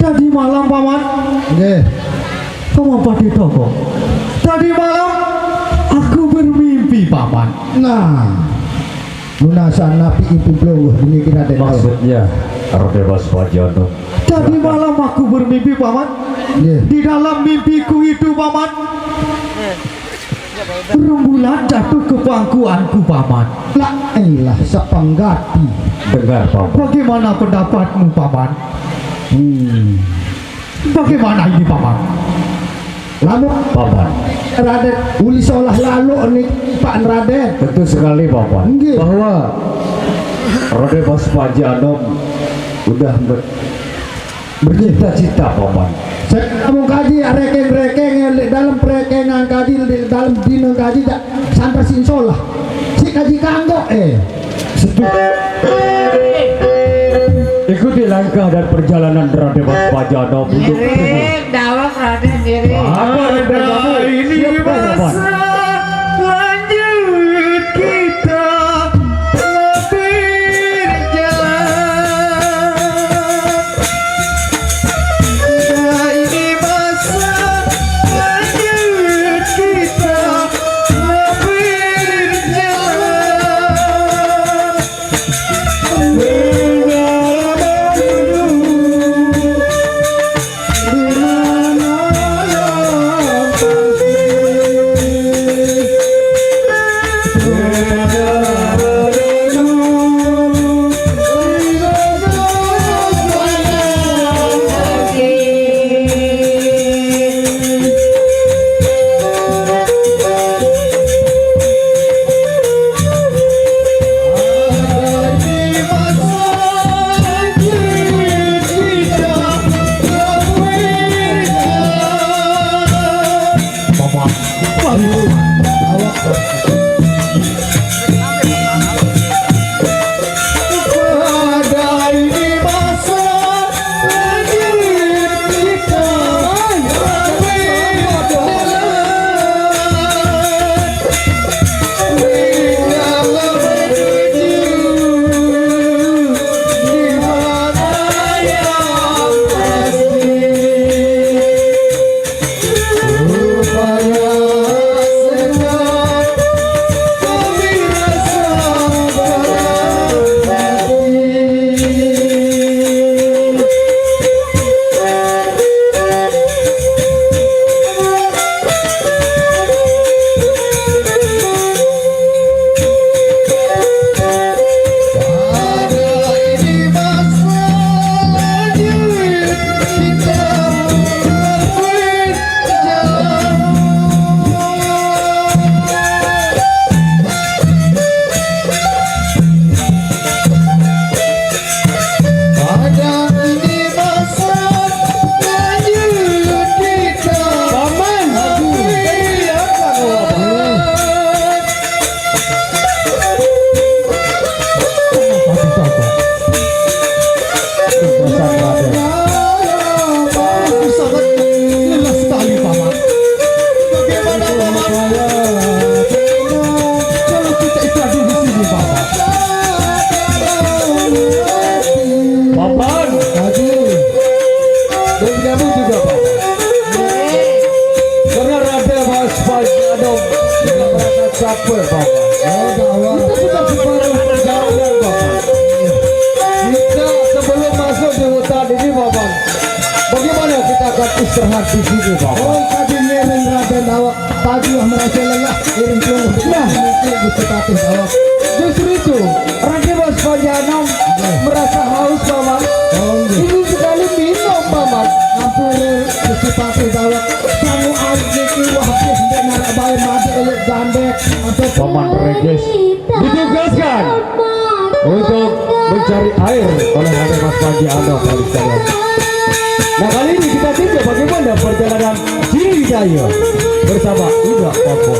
tadi malam, Paman. Nggih. Paman Patih Toko. Tadi malam aku bermimpi, Paman. Nah, nunasan napi ipun pelungguh niki Raden Dawek? Maksudnya, Raden Mas Pajono. Tadi malam aku bermimpi, Paman. Nggih. Di dalam mimpiku itu, Paman, rembulan jatuh ke pangkuanku, Paman. La ilah sepenggati. Dengar, Paman. Bagaimana pendapatmu, Paman? Hmm. Bagaimana ini, Paman? Lamun Paman. Raden, uli solah lalo nih, Pak Raden. Tentu sekali, Paman. Nggih. Bahwa Raden Mas Panji Anom udah ber-, bercita-cita, Paman. Saya kamu kaji, rekeng-rekeng, leq dalem perekengan kaji, leq dalem dine kaji, tak santer si solah. Si kaji kanggo, eh. Setuju. Ikuti langkah dan perjalanan Raden Mas Panji Anom untuk Ngiring, Dawek Raden, ngiring. Apa, Raden Dawek? Ini siap, Paman. Masa lanjut kita lebih jalan. Ini masa lanjut kita lebih jalan. Menyambung juga, Bapak. Karena Raden Mas Panji Anom tidak merasa capek, Bapak. Oh, gawat. Itu sudah separuh perjalanan, Bapak. Kita sebelum masuk di hutan ini, Bapak, bagaimana kita akan istirahat di sini, Bapak? Oh, tadi ngiring Raden awak tadi lah merasa lelah, iring keluar. Nah. Mungkin Gusti Patih awak. Justru itu, Raden Mas Panji Anom merasa haus, Paman. Oh, iya. Ingin sekali minum, Paman. Ampun, Gusti Patih awak. Sangu air niki wah, dia narak bae mati elit gandek. Ampun. Paman Regis ditugaskan untuk mencari air oleh Raden Mas Panji Anom, Bapak sekalian. Nah, kali ini kita tinjau bagaimana perjalanan Sriwijaya bersama Ida Pambo.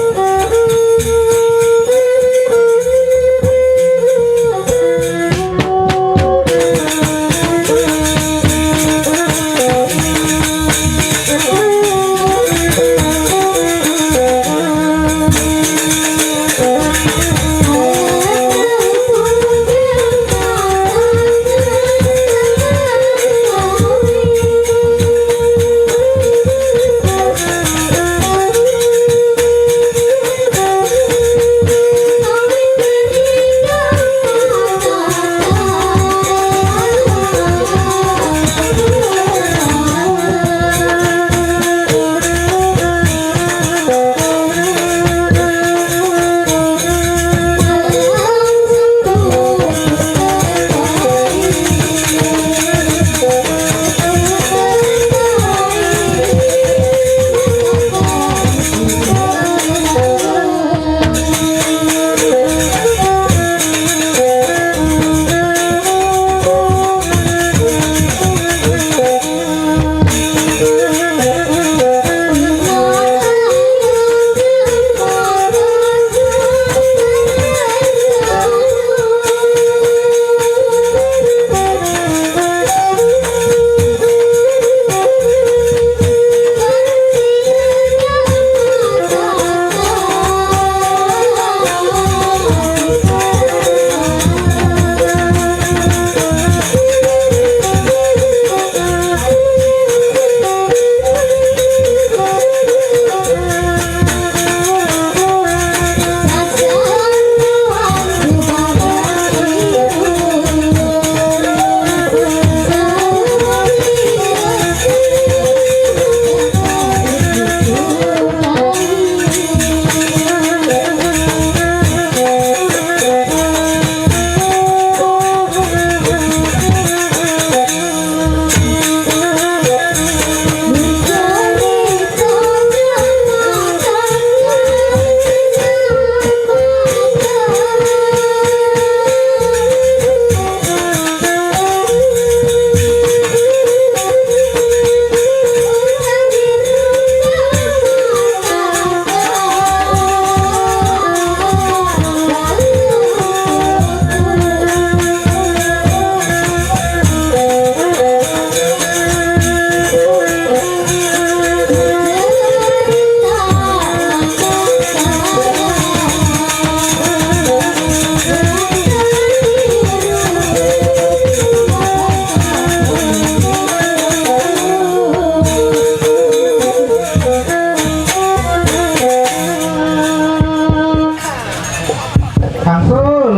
Kangsul.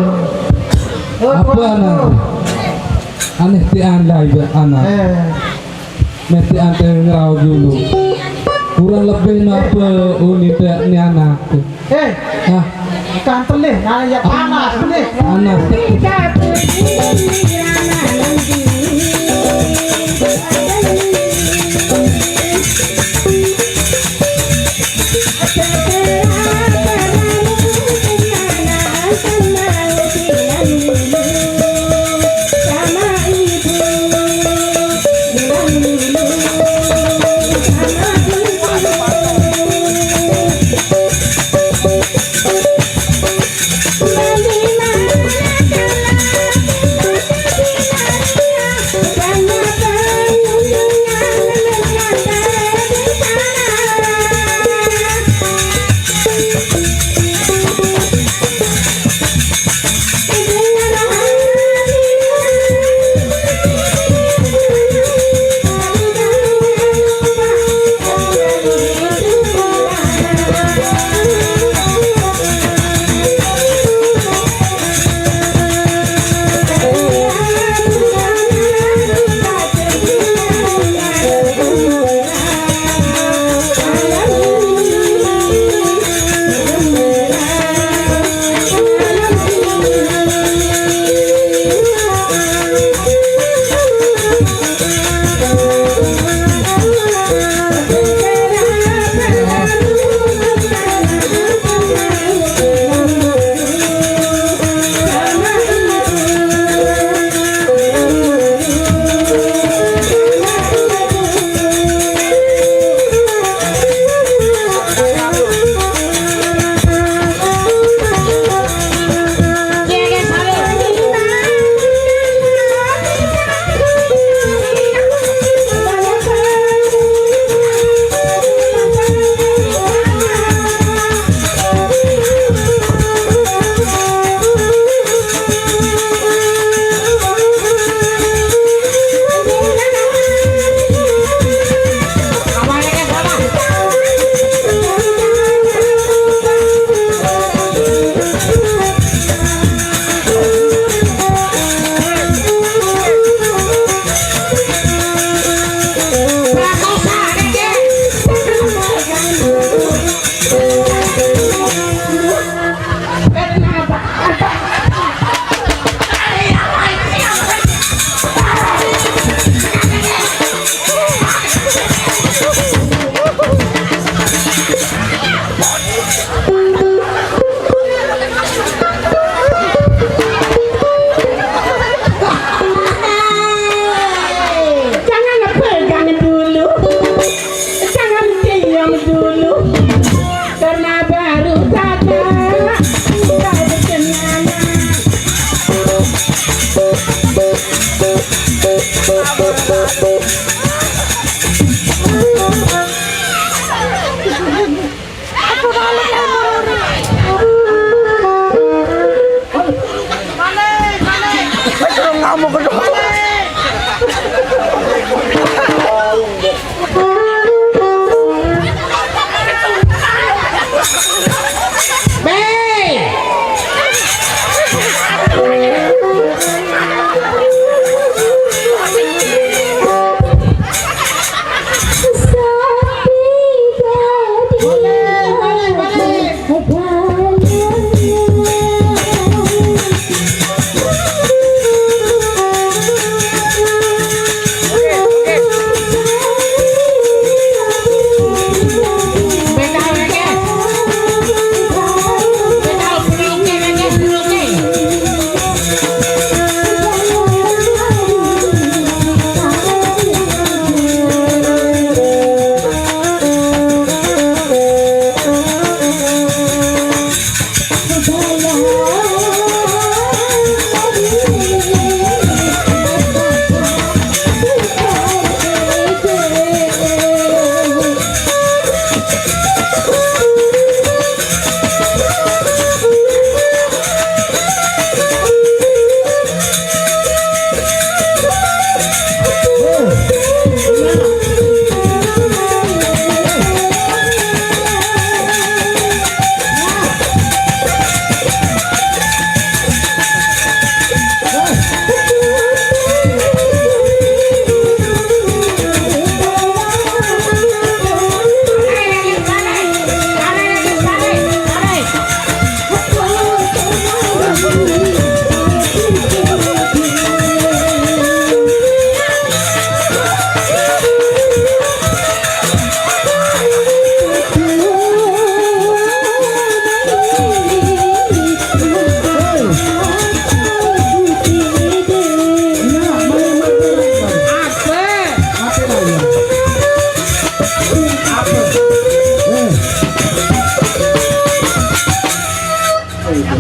Oh, apa, Kangsul. Anak? Aneh ti anda ibu anak. Eh. Mesti ante ngerau dulu. Kurang lebih napa uni te ni anak tu? Eh, hah? Ikan pelih, nah ya panas pelih. Panas.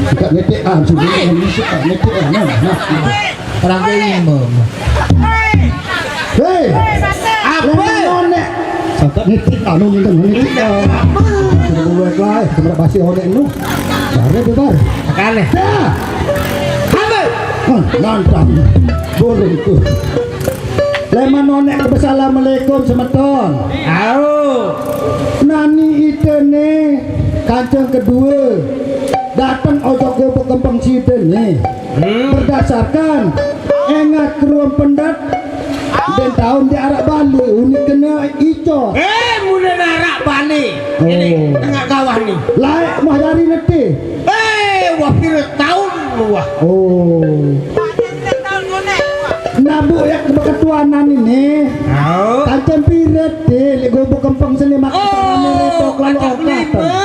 Gak ngetik, ah, sudah ngetik, ah, ngetik, ah, nah, nah. Orang gue imam. Hei, apa? Lima nonek. Sampai ngetik, anu, ngetik, ngetik, ah. Sudah buat lah, eh, kena basi onek nu. Bare, bare. Makane. Dah. Apa? Oh, nantang. Burung tuh. Leman nonek ke assalamualaikum semeton. Au. Nani itene kanceng kedua dateng ojok gubuk kempeng side nih. Hmm. Berdasarkan engat keruan pendat dan tahun di arak Bali unik kena icos. Eh, mula arak Bali. Oh. Ini tengah kawah nih. Laik mah dari neti. Eh, wah pira tahun wah. Oh. Nabuk ya ketuanan ini. Au. Kancen piret deh, lek gubuk kempeng seni mak. Oh, ketuanan itu kalau kacang okat. Lima.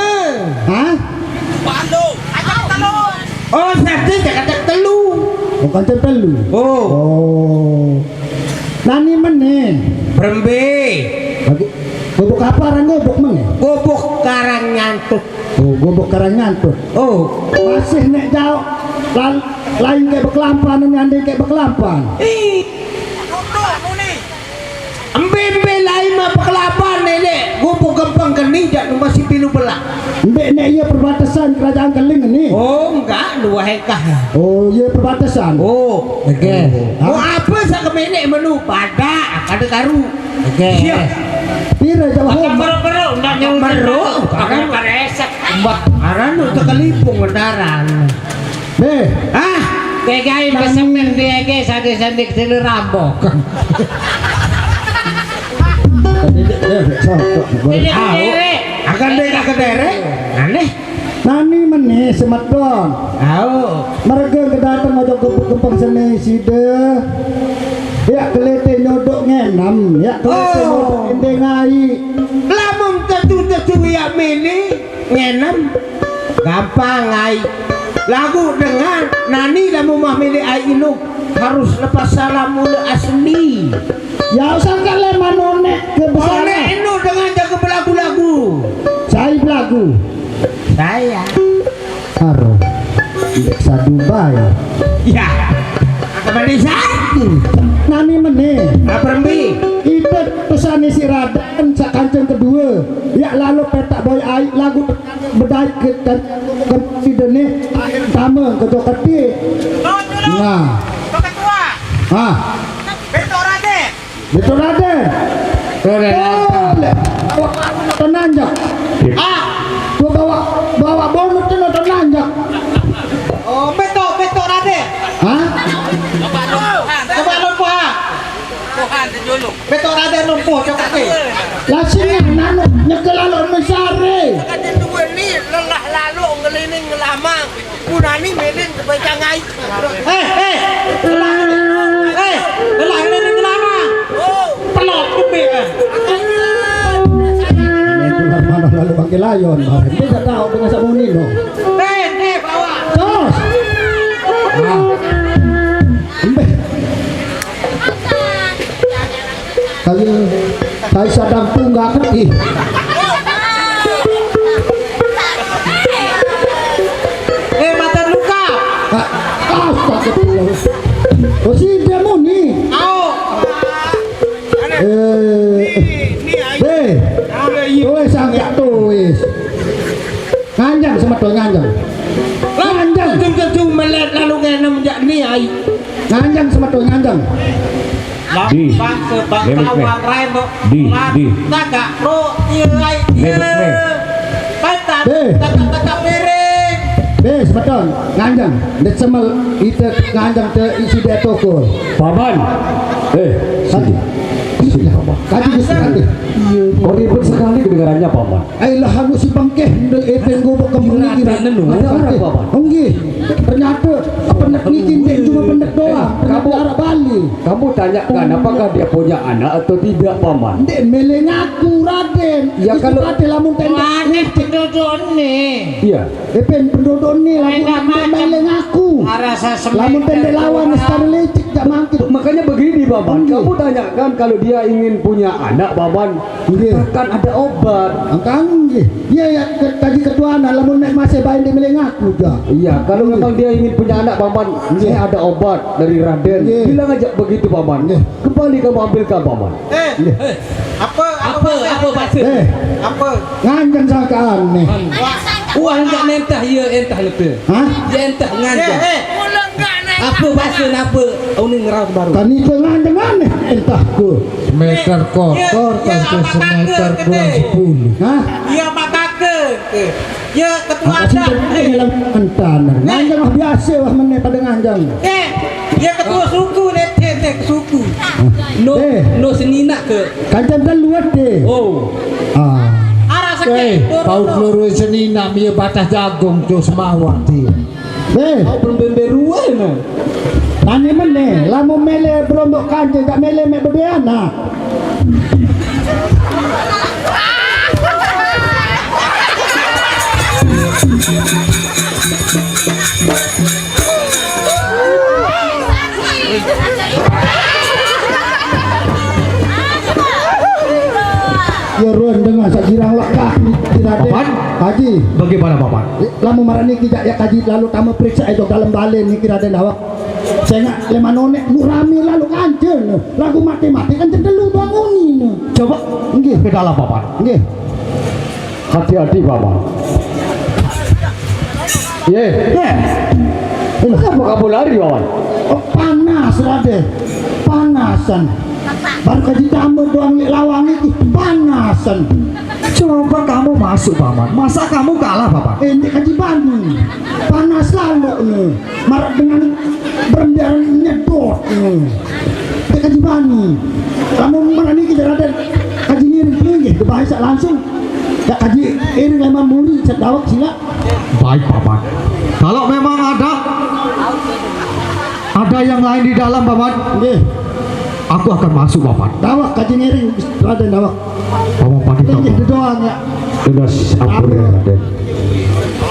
Hah? Palu. Kacang telu. Oh, sate cak kacang telu. Oh, kancen telu. Oh. Oh. Nani meneh? Berembe. Bagi gubuk apa orang gubuk meneh? Gubuk karang nyantut. Oh, gubuk karang nyantut. Oh. Masih nek jauh lal-, lain kayak bekelampan, nyanding kayak bekelampan. Ih. Embe-embe lain mah bekelampan nenek, gubuk gempeng keni jak nu masih pilu belah. Mbek nek iya perbatasan kerajaan Keling ni. Oh, enggak, nu wahekah. Oh, iya perbatasan. Oh. Oke. Hah? Mau apa sak kemenek menu? Pada, kada karu. Oke. Siap. Pira jauh? Meruk-meruk, enggak meruk. Akan paresek. Mbak, aran untuk kelipung benaran. Deh. Ah, kayak gaya besemen dia ke sandi-sandi kecil rambok. Tadi dia, dia, dia, sok, sok, boleh. Ini akan dia ke derek. Aneh. Nani meneh semeton. Au. Mereka kedatang aja gubuk kempeng seni side. Ya kelete nyodok ngenem, ya kelete nyodok endeng ai. Lamun tetu-tetu ya mini ngenem gampang ai. Lagu dengan nani lamun mah mini ai inu harus lepas salam mula asli. Ya usah kale manonek ke besar. Onek inu dengan jaga belagu-lagu. Sai belagu. Saya. Aro. Ndek sadu bae. Ya. Apa nih satu? Nani meneh? Apa rembi? Ipet pesane si Raden sak kanceng kedua. Ya lalu petak boy ai lagu bedai ke, ke, ke sidene sama ke joketi. Nah. Ah. Betul Raden. Betul Raden. Betul Raden. Boleh. Bawa anu nonton nanjak. Ah, gua bawa, bawa bonus tuh nonton nanjak. Oh, betul, betul Raden. Hah? Coba lu, ha. Tuhan sejulung. Betul Raden lumpuh coba sih. Lah sini nanu nyekel anu mesare. Kata dua ni lelah lalu ngeliling ngelamang. Punani melin kepencang ai. Eh, eh, lelah, eh, lelah ini di lama. Oh. Pelot kupi kan. Ini tuh mana lalu pakai layon, Bang. Dia tak tahu dengan sabuni no. Eh, eh, bawa. Tos. Nah. Embe. Kayu tai sadang tunggak ih. Eh, mata luka. Ah, astagfirullah. Oh, si dia muni. Au. Eh, eh. Weh, sanggak tuh, wis. Nganjang sama tuh, nganjang. Lah, nganjang. Tuh, tuh, tuh, melet lalu ngenem jak ni ai. Nganjang sama tuh, nganjang. Di. Bangsa, bangsawan Reno. Di, di. Tagak pro, iya, iya. Tagak, tagak piring. Bes, betul. Nganjang. Ndet semel, ite nganjang te isi dia toko. Paman. Eh, sini. Sini, Paman. Kaji Gusti Ratu. Kok ribet sekali kedengarannya, Paman? Ai lah anu si bangkeh ndel eteng gobok kembung iki. Ada apa, Pak? Nggih. Ternyata pendek niki ndek cuma pendek doang. Pendek arah Bali. Kamu tanyakan apakah dia punya anak atau tidak, Paman? Ndek mele ngaku, Raden. Ya, kalau Raden lamun pendek licik pendodone. Iya. Epen pendodone lamun ndek mele ngaku. Lamun pendek lawan star licik. Cak mangkin. Makanya begini, Paman. Nggih. Kamu tanyakan kalau dia ingin punya anak, Paman. Nggih. Katakan ada obat. Angkang nggih. Dia ya ke-, tadi ketua anak lamun nek masih bae di meleng aku, ja. Iya, kalau memang dia ingin punya anak, Paman, nggih, saya ada obat dari Raden. Nggih. Bilang aja begitu, Paman. Nggih. Kembali kamu ambilkan, Paman. Eh, nggih, eh, apa, apa, apa bahasa? Eh. Apa? Nganjeng sangkaan nih. Wah, wah, enggak nentah, ya, entah lebih. Hah? Ya, entah nganjeng. Eh, eh. Apa bahasa napa? Uni ngerau baru. Kan itu nganjeng aneh, entah ku. Semeter kotor, ya, ya, kan ke apa semeter kata? Kurang sepuluh. Hah? Ya, apa kata? Ya, ketua adat. Aku sudah bilang entan. Nganjeng mah biasa wah meneh pada nganjeng. Eh, ya ketua suku, nek, nek, nek, suku. No, eh, no senina ke. Kancen telu ade. Oh. Ah. Arah sakit. Eh, paut loro senina, mie batah jagung, cus mawar dia. Eh. Kau belum bembe ruwe, no. Tani meneh, lamun mele berombok kancen, gak mele mek bedeana. Ya, ruan dengan sak girang lekah ni, Raden. Paman? Haji. Bagaimana, Paman? Lamun marani kita ya kaji lalu tamu periksa itu dalam balen ni, Raden, awak. Saya nggak lemah nonek, nu rame lalu kancen. Lagu mati-mati kancen telu bangunin. Coba. Nggih. Ke dalam, Paman. Nggih. Hati-hati, Paman. Ye. Ye. Ini kenapa kamu lari, Paman? Oh, panas, Raden. Panasan. Baru kaji tambah doang, lek lawang itu panasan. Coba kamu masuk, Paman. Masa kamu kalah, Paman? Eh, ini kaji bani. Panas lalu nih. Marak dengan berembiaran nyedot nih. Teka jibani. Kamu mana nih kita, Raden? Kaji ngiring pinggir, ke bahasa langsung. Tak kaji iring lemah muli, sedawak sila. Baik, Paman. Kalau memang ada, ada yang lain di dalam, Paman, nggih, aku akan masuk, Paman. Dawak kaji ngiring, Raden, dawak. Paman Patih. Inggih, Paman. Itu doang ya. Tugas ampun, Raden.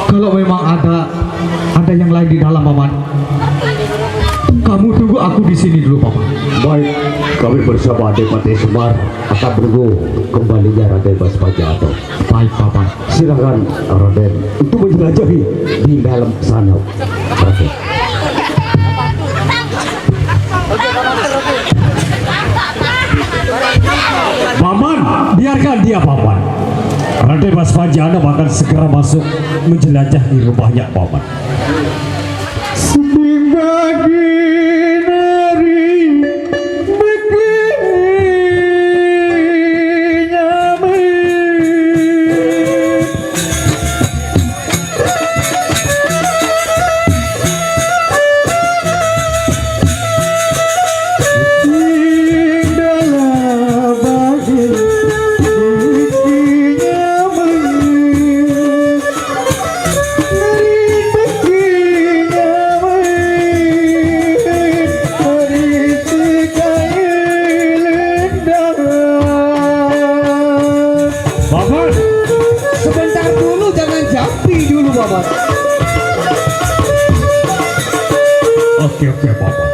Kalau memang ada, ada yang lain di dalam, Paman, kamu tunggu aku di sini dulu, Paman. Baik, kami bersama Adipati Semar akan menunggu kembalinya Raden Mas Pajato. Baik, Paman. Silakan, Raden, untuk menjelajahi di dalam sana, Raden. Paman, biarkan dia, Paman. Raden Mas Panji Anom akan segera masuk menjelajahi rumahnya, Paman. Sing bagi nari begini nyamai. Bapak, sebentar dulu, jangan jampi dulu, Bapak. Oke, oke, Bapak.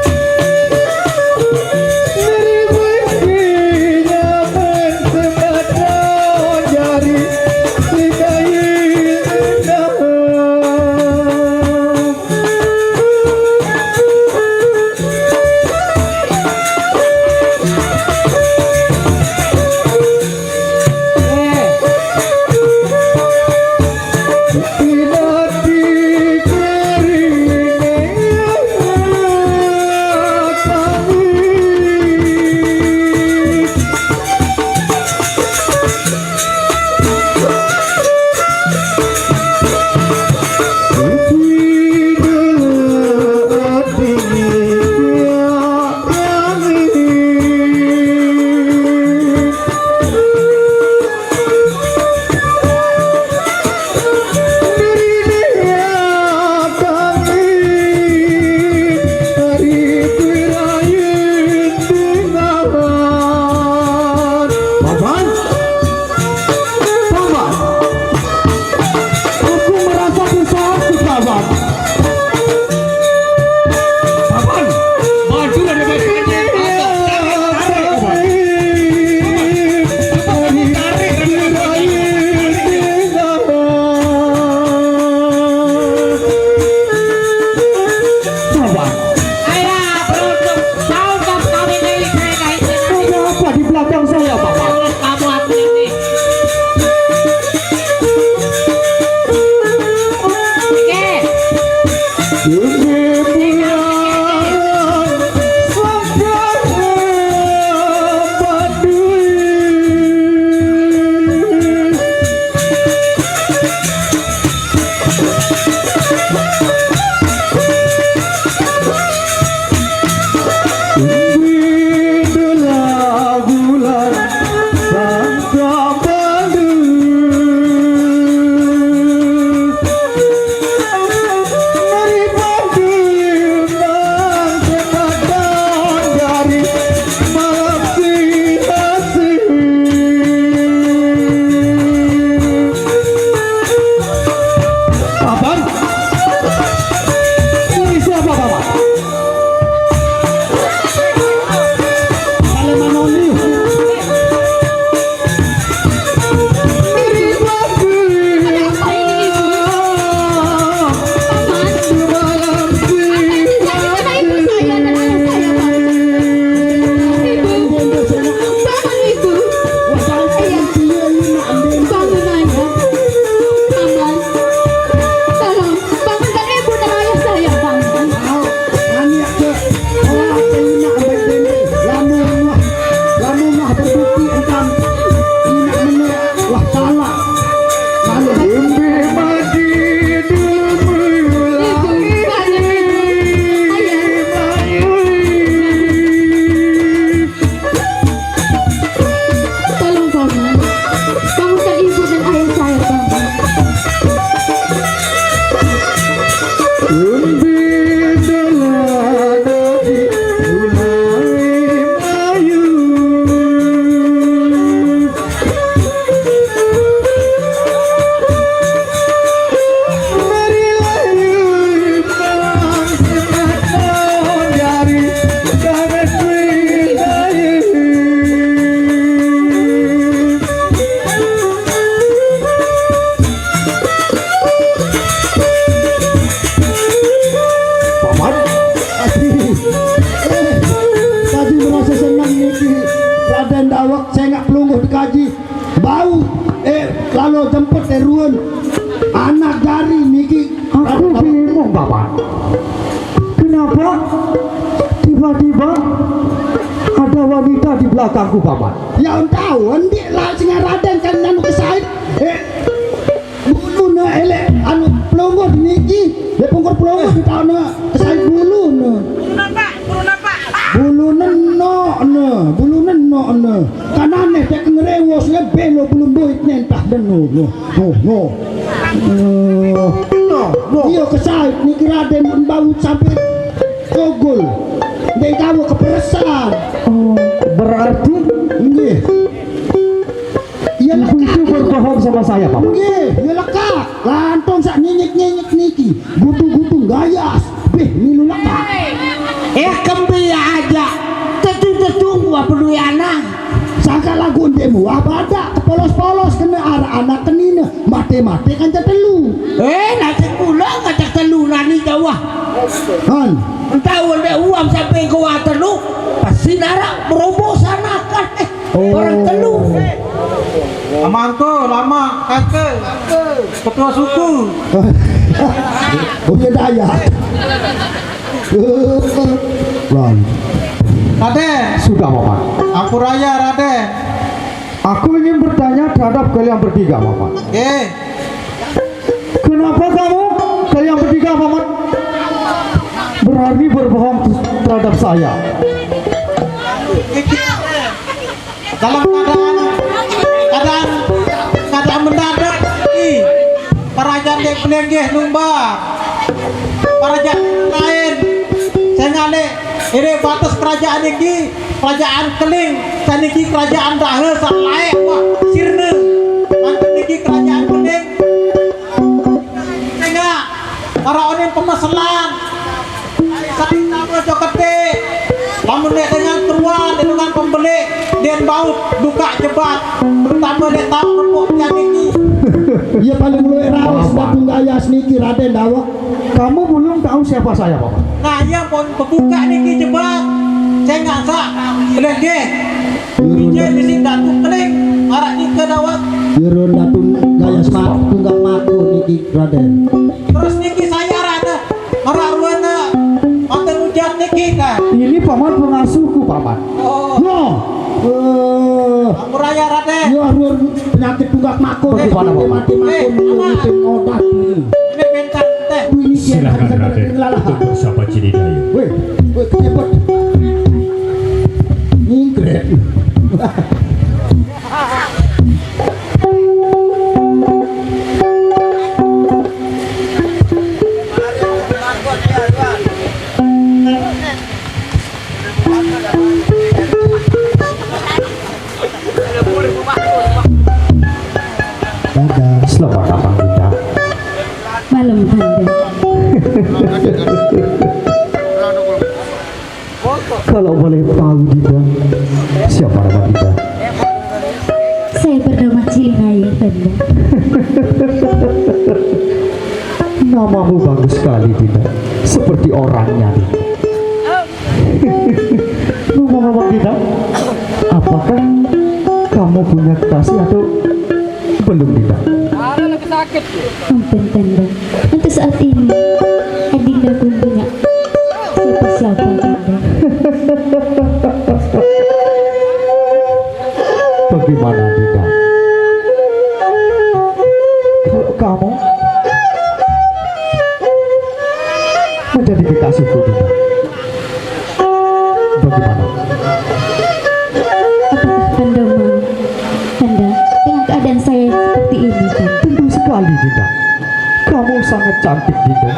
Bau, eh, lalu jemput, eh, ruan. Anak jari niki. Aku bingung, Paman. Kenapa tiba-tiba ada wanita di belakangku, Paman? Ya, entah, ndik lah sing Raden kan anu kesait. Eh, bulune elek, anu, pelongo niki. Ya, pungkur pelongo di tahun kesait bulune. Bulu nenok ne, bulu nenok ne. Kanane dek ngerewos, lebih lo belum boit nentah denu. No, no, no. No, no. Iya, kesait niki Raden, bau sampai togol. Nggih, tahu keperesan. Oh, berarti nggih. Iya, ibu itu berbohong sama saya, Pak. Nggih, ya lekak. Lantung sak nyinyik-nyinyik niki. Gutu-gutu gayas. Bih, milu lekak. Eh, kembe aja. Tetung-tetung, wah, peduli anak. Sangka lagu ndemu, wah, badak. Kepolos-polos kena arah anak kenine. Mate-mate kan telu. Eh, nanti pulang kata telu nani jawah. Han. Entah udah uang sampai ke telu. Pasti narak berobos anak kan. Eh, oh. Orang telu. Amangku, lama, kakek, ketua suku. Oh, iya, Dayak. Lan. Raden. Sudah, Paman. Ampuraya, Raden. Aku ingin bertanya terhadap kalian bertiga, Paman. Oke. Kenapa kamu, kalian bertiga, Paman, berani berbohong terhadap saya? Dalam keadaan, keadaan, keadaan mendadak, ih, kerajaan dek pelenggeh numbar. Kerajaan lain, saya ngalih, ini batas kerajaan ini, kerajaan keling, saniki kerajaan dahe, salae, wah, sirna. Manten niki kerajaan keling. Tengah, para onin pemeselan. Sari nama jokete. Lamun nek dengan keruan, dengan pembeli, den bau buka jebat. Terutama nek tahu kerupuk yang ini. Iya, paling luwih raos. Apa? Datung gayas niki, Raden, dawek. Kamu belum tahu siapa saya, Paman? Nah, iya pun pembuka niki jebat. Saya nggak sah. Boleh deh. Ije bisi Datuk Keling, marak nike dawek. Irun Datung gayas ma-, tunggang mako niki, Raden. Terus niki saya, Raden. Marak ruana, mata hujan niki kan. Ini Paman pengasuhku, Paman. Oh. Loh. Eh. Ampuraya, Raden. Ya, ruan penyakit tunggang mako. Bagaimana, Paman? Mati-mati mako. Eh, niki Paman. Niki obat ini. Ini bentar, teh. Ini dia. Silakan, Raden, untuk bersapa Cini Dayu. Weh, weh, kejepit. Nyingkret. Dadah. Selamat datang, Dinda. Malam, Kanda. Kalau boleh tahu, Dinda, siapa nama Dinda? Saya bernama Cilinaya, Kanda. Namamu bagus sekali, Dinda. Seperti orangnya, Dinda. Ngomong-ngomong, Dinda, apakah kamu punya kekasih atau belum, Dinda? Ampun, Kanda. Untuk saat ini, Adinda belum punya siapa-siapa, Kanda. Bagaimana, Dinda? Kalau kamu menjadi kekasihku, Dinda, bagaimana? Apakah Kanda mau, Kanda, dengan keadaan saya seperti ini, Kanda? Tentu sekali, Dinda. Kamu sangat cantik, Dinda.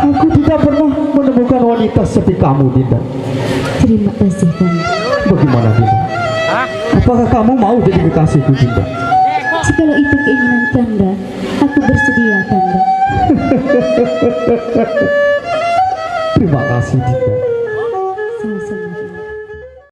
Aku tidak pernah menemukan wanita seperti kamu, Dinda. Terima kasih, Kanda. Bagaimana, Dinda? Apakah kamu mau jadi kekasihku, Dinda? Jikalau itu keinginan Kanda, aku bersedia, Kanda. Terima kasih, Dinda.